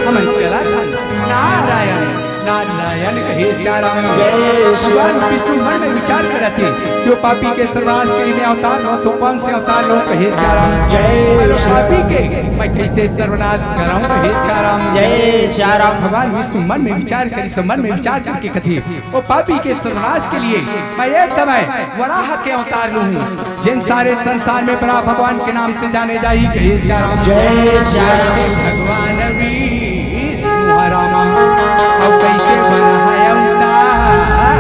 हमन चला था नारायण नारायण। कहे सियाराम, जय सियाराम। भगवान विष्णु मन में विचार करत हे, यो पापी के सर्वनाश के लिए मैं अवतार लो तो कौन से अवतार लो? कहे सियाराम, जय सियाराम। पापी के मैं कैसे सर्वनाश कराऊं? कहे सियाराम, जय सियाराम। भगवान विष्णु मन में विचार करी, सब मन में विचार करके कथे, ओ पापी के सर्वनाश के लिए मैं एक समय वराह के अवतार लूं हूं। जिन सारे संसार में बड़ा भगवान के नाम से जाने जाही, कहे सियाराम। जय सियाराम। भगवान विष्णु रामा, अब कैसे वराह अवतार,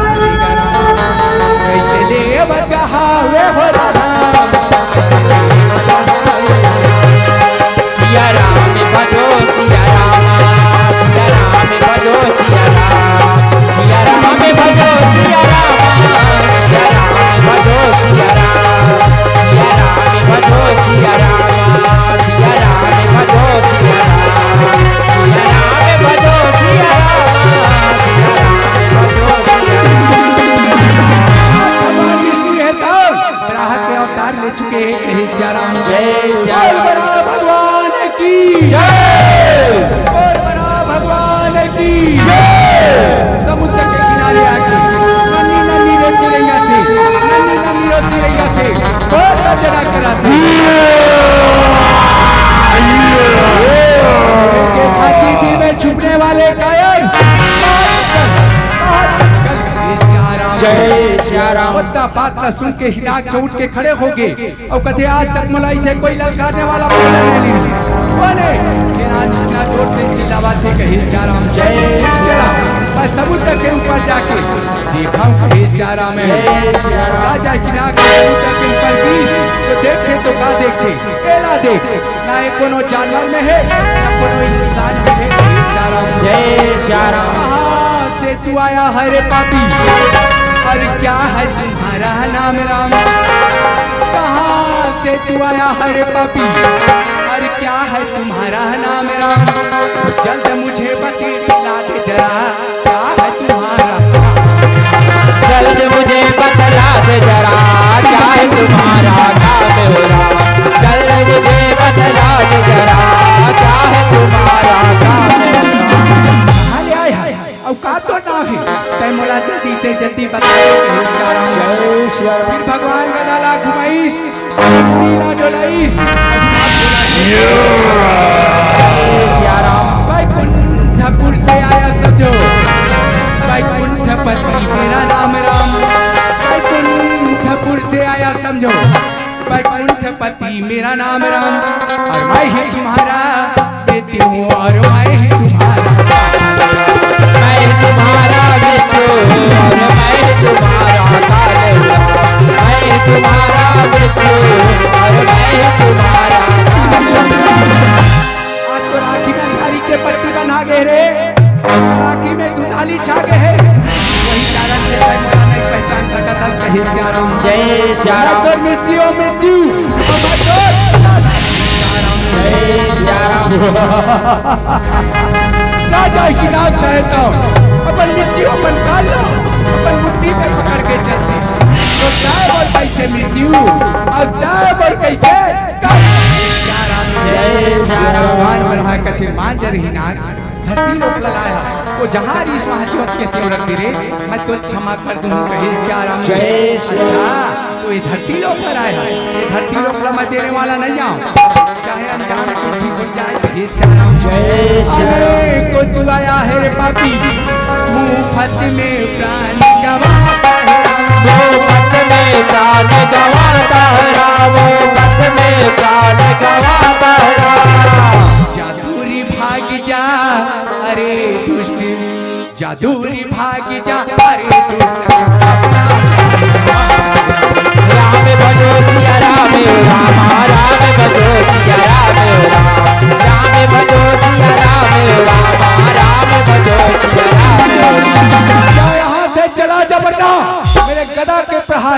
कैसे देव कहावे हो राम। सिया राम भजो सिया राम, सिया राम भजो सिया राम, सिया राम भजो सिया राम, सिया राम भजो सिया राम, सिया राम भजो सिया राम, सिया राम भजो सिया राम, सिया राम भजो सिया राम, सिया राम भजो सिया राम। भगवान विष्णु हे तो वराह के अवतार ले चुके हैं, कहे सिया राम। जय सिया राम। बड़ा भगवान की जय। बोल बड़ा भगवान की जय। समुद्र के किनारे आके नन्ही नन्ही रोती रहिया थे, नन्ही नन्ही रोती रहिया थे, बहुत गर्जना करा थे। के हाथी बिल में छुपने वाले कायर, जय सिया राम। ओतना बात ला सुन के हिनाक चौंक के खड़े हो गए। अउ कथे, आज तक मोला इसे कोई ललकारने वाला पैदा नहीं मिली। कोने? फिर आज इतना जोर से चिल्लावा थे, कहे सिया राम। जय सिया राम। मैं समुद्र के ऊपर जाके दिखाऊं, कहे सिया राम है। जय सिया राम। राजा हिनाक समुद्र के ऊपर बीस तो देखते तो का देखते? एला देख, ना ये कोनो जानवर में है, ना कोनो इंसान में है, कहे सिया राम। जय सिया राम। कहाँ से तू आया है रे पापी? और क्या है तुम्हारा नाम राम? कहाँ से तू आया है रे पापी? और क्या है तुम्हारा नाम राम? जल्द मुझे बतला दे जरा, क्या है तुम्हारा? जल्द मुझे बतला दे जरा, क्या है तुम्हारा काम हो राम? जल्द मुझे बतला दे जरा, क्या है तुम्हारा काम हो राम? हाय, हाय, हाय। अउ का तो नाम हे? तै मोला जल्दी से जल्दी बता दे, कहे सिया राम। जय सिया राम। फिर भगवान गदा ला घुमाइस, मुड़ी ला डोलाइस। जय सिया राम। बैकुंठपुर से आया समझो, बैकुंठपति मेरा नाम राम। बैकुंठपुर से आया समझो, बैकुंठपति मेरा नाम राम, और मैं ही तुम्हारा मृत्यु हूँ, और मैं ही तुम्हारा, मैं ही तुम्हारा मृत्यु हूँ, और मैं ही तुम्हारा काल हूँ, मैं ही तुम्हारा मृत्यु हूँ, और मैं ही तुम्हारा काल हूँ। आज तो राखी में अंधारी के पट्टी बना गए रे, राखी में धुंधाली छा गए है, वही कारण से मैं मोला नहीं पहचान सकत हस, कहे सिया राम। जय सिया राम। तो मृत्यु, मृत्यु, अब तो जय सिया राम। राजा हिनाक चाहे तो अपन मृत्यु अपन काल ला अपन मुट्ठी में पकड़ के चलथे। तो तय बोल कैसे मृत्यु, अउ तय बोल कैसे काल। जय सिया राम। भगवान बराह कथे, मान जा रे हिनाक, धरती लोक ला लाय हस, वो जहाँ रिस वहाँ जोत के तें रख दे रे, मैं तो क्षमा कर दूँ, कहे सिया राम। जय सिया राम। अच्छा, तो ये धरती लोक पर आय हस, ये धरती लोक ला मैं देने वाला नहीं आऊँ, चाहे अनजान कुछ भी हो जाए, कहे सिया राम। जय सिया राम। अरे को तू आया है रे पापी, मुफ्त में प्राण गंवाता है राम। मुफ्त में प्राण गंवाता है राम, मुफ्त में प्राण गंवाता है राम। दूरी भाग जा, अरे दुष्ट, जा दूरी भाग जा, अरे दुष्ट। राम भजो सिया राम, राम भजो सिया राम, राम, राम भजो सिया राम, राम, राम भजो सिया राम। क्या यहाँ से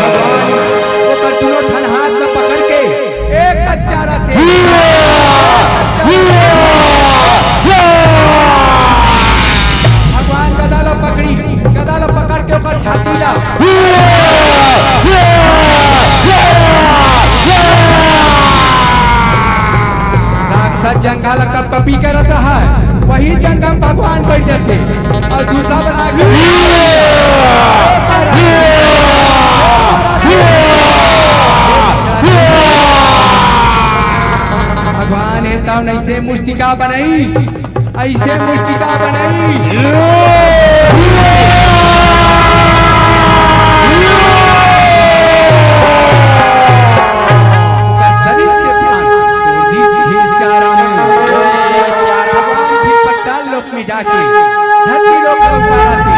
भगवान ओकर दुनों ठन हाथ में पकड़ के एक कच्चा रथे। भगवान गदा ला पकड़ी, गदा ला पकड़ के ओकर छाती ला। राक्षस जंघा ला कपकपी करत है, वही जंघा में भगवान बैठ जाथे। अउ दूसरा बना के भगवान हे तब अइसे मुस्तिका बनइस, अइसे मुस्तिका बनइस। शरीर से प्राण छोड़ दिस, हे सियाराम। भगवान फिर पताल लोक में जाके धरती लोक में उतारथे।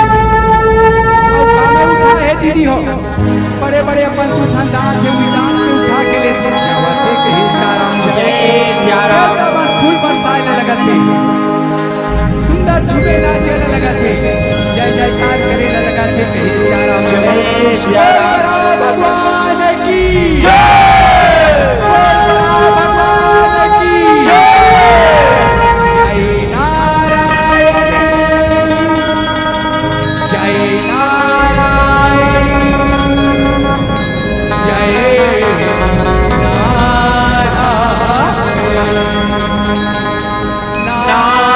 अउ कामे उठा हे दीदी हो, बड़े बड़े अपन सुथन दांत हे, उही दांत के उठा के लेथे। हे सियाराम जय। जय सियाराम। फूल बरसाए ला लगथे, सुंदर झूमे नाचे ला लगथे, जय जयकार करे ला लगथे। हे सियाराम जय। सियाराम। भगवान की जय। भगवान की जय। जय नारायण। जय नारायण, जय नारायण, नारायण।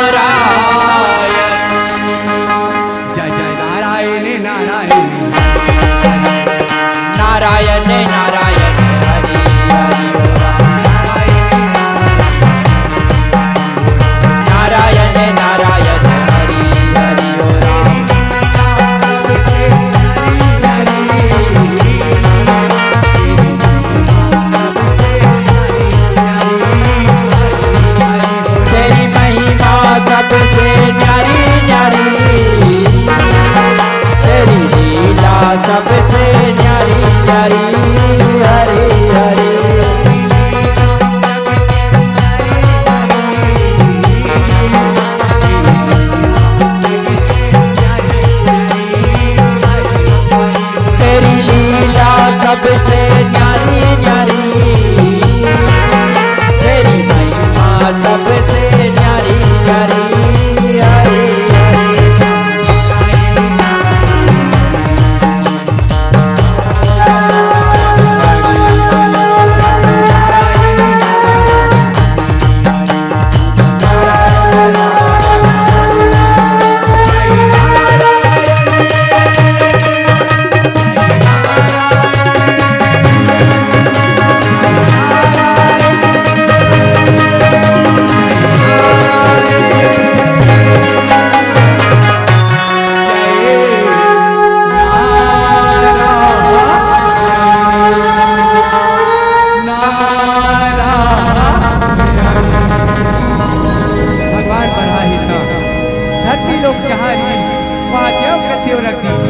लोग जहाँ रिहिस, वहाँ जेव के तेव रख दिस।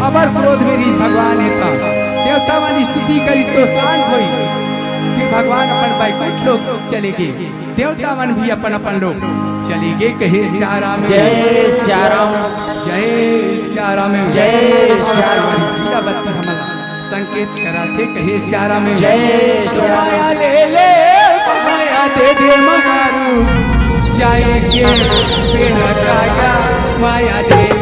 अबर क्रोध में रिहिस भगवान हे ता। देवता मन स्तुति करिस तो शांत होइस। फिर भगवान अपन बैकुंठ लोक चले गे। देवता मन भी अपन अपन लोक चले गे। कहे सिया राम। जय सिया राम। जय सिया राम। जय सिया राम। पीला बत्ती हमला संकेत कराथे। कहे सिया राम। जय सिया राम। माया ले ले, माया दे दे मारू, जाए के बेरा काया, माया ले ले।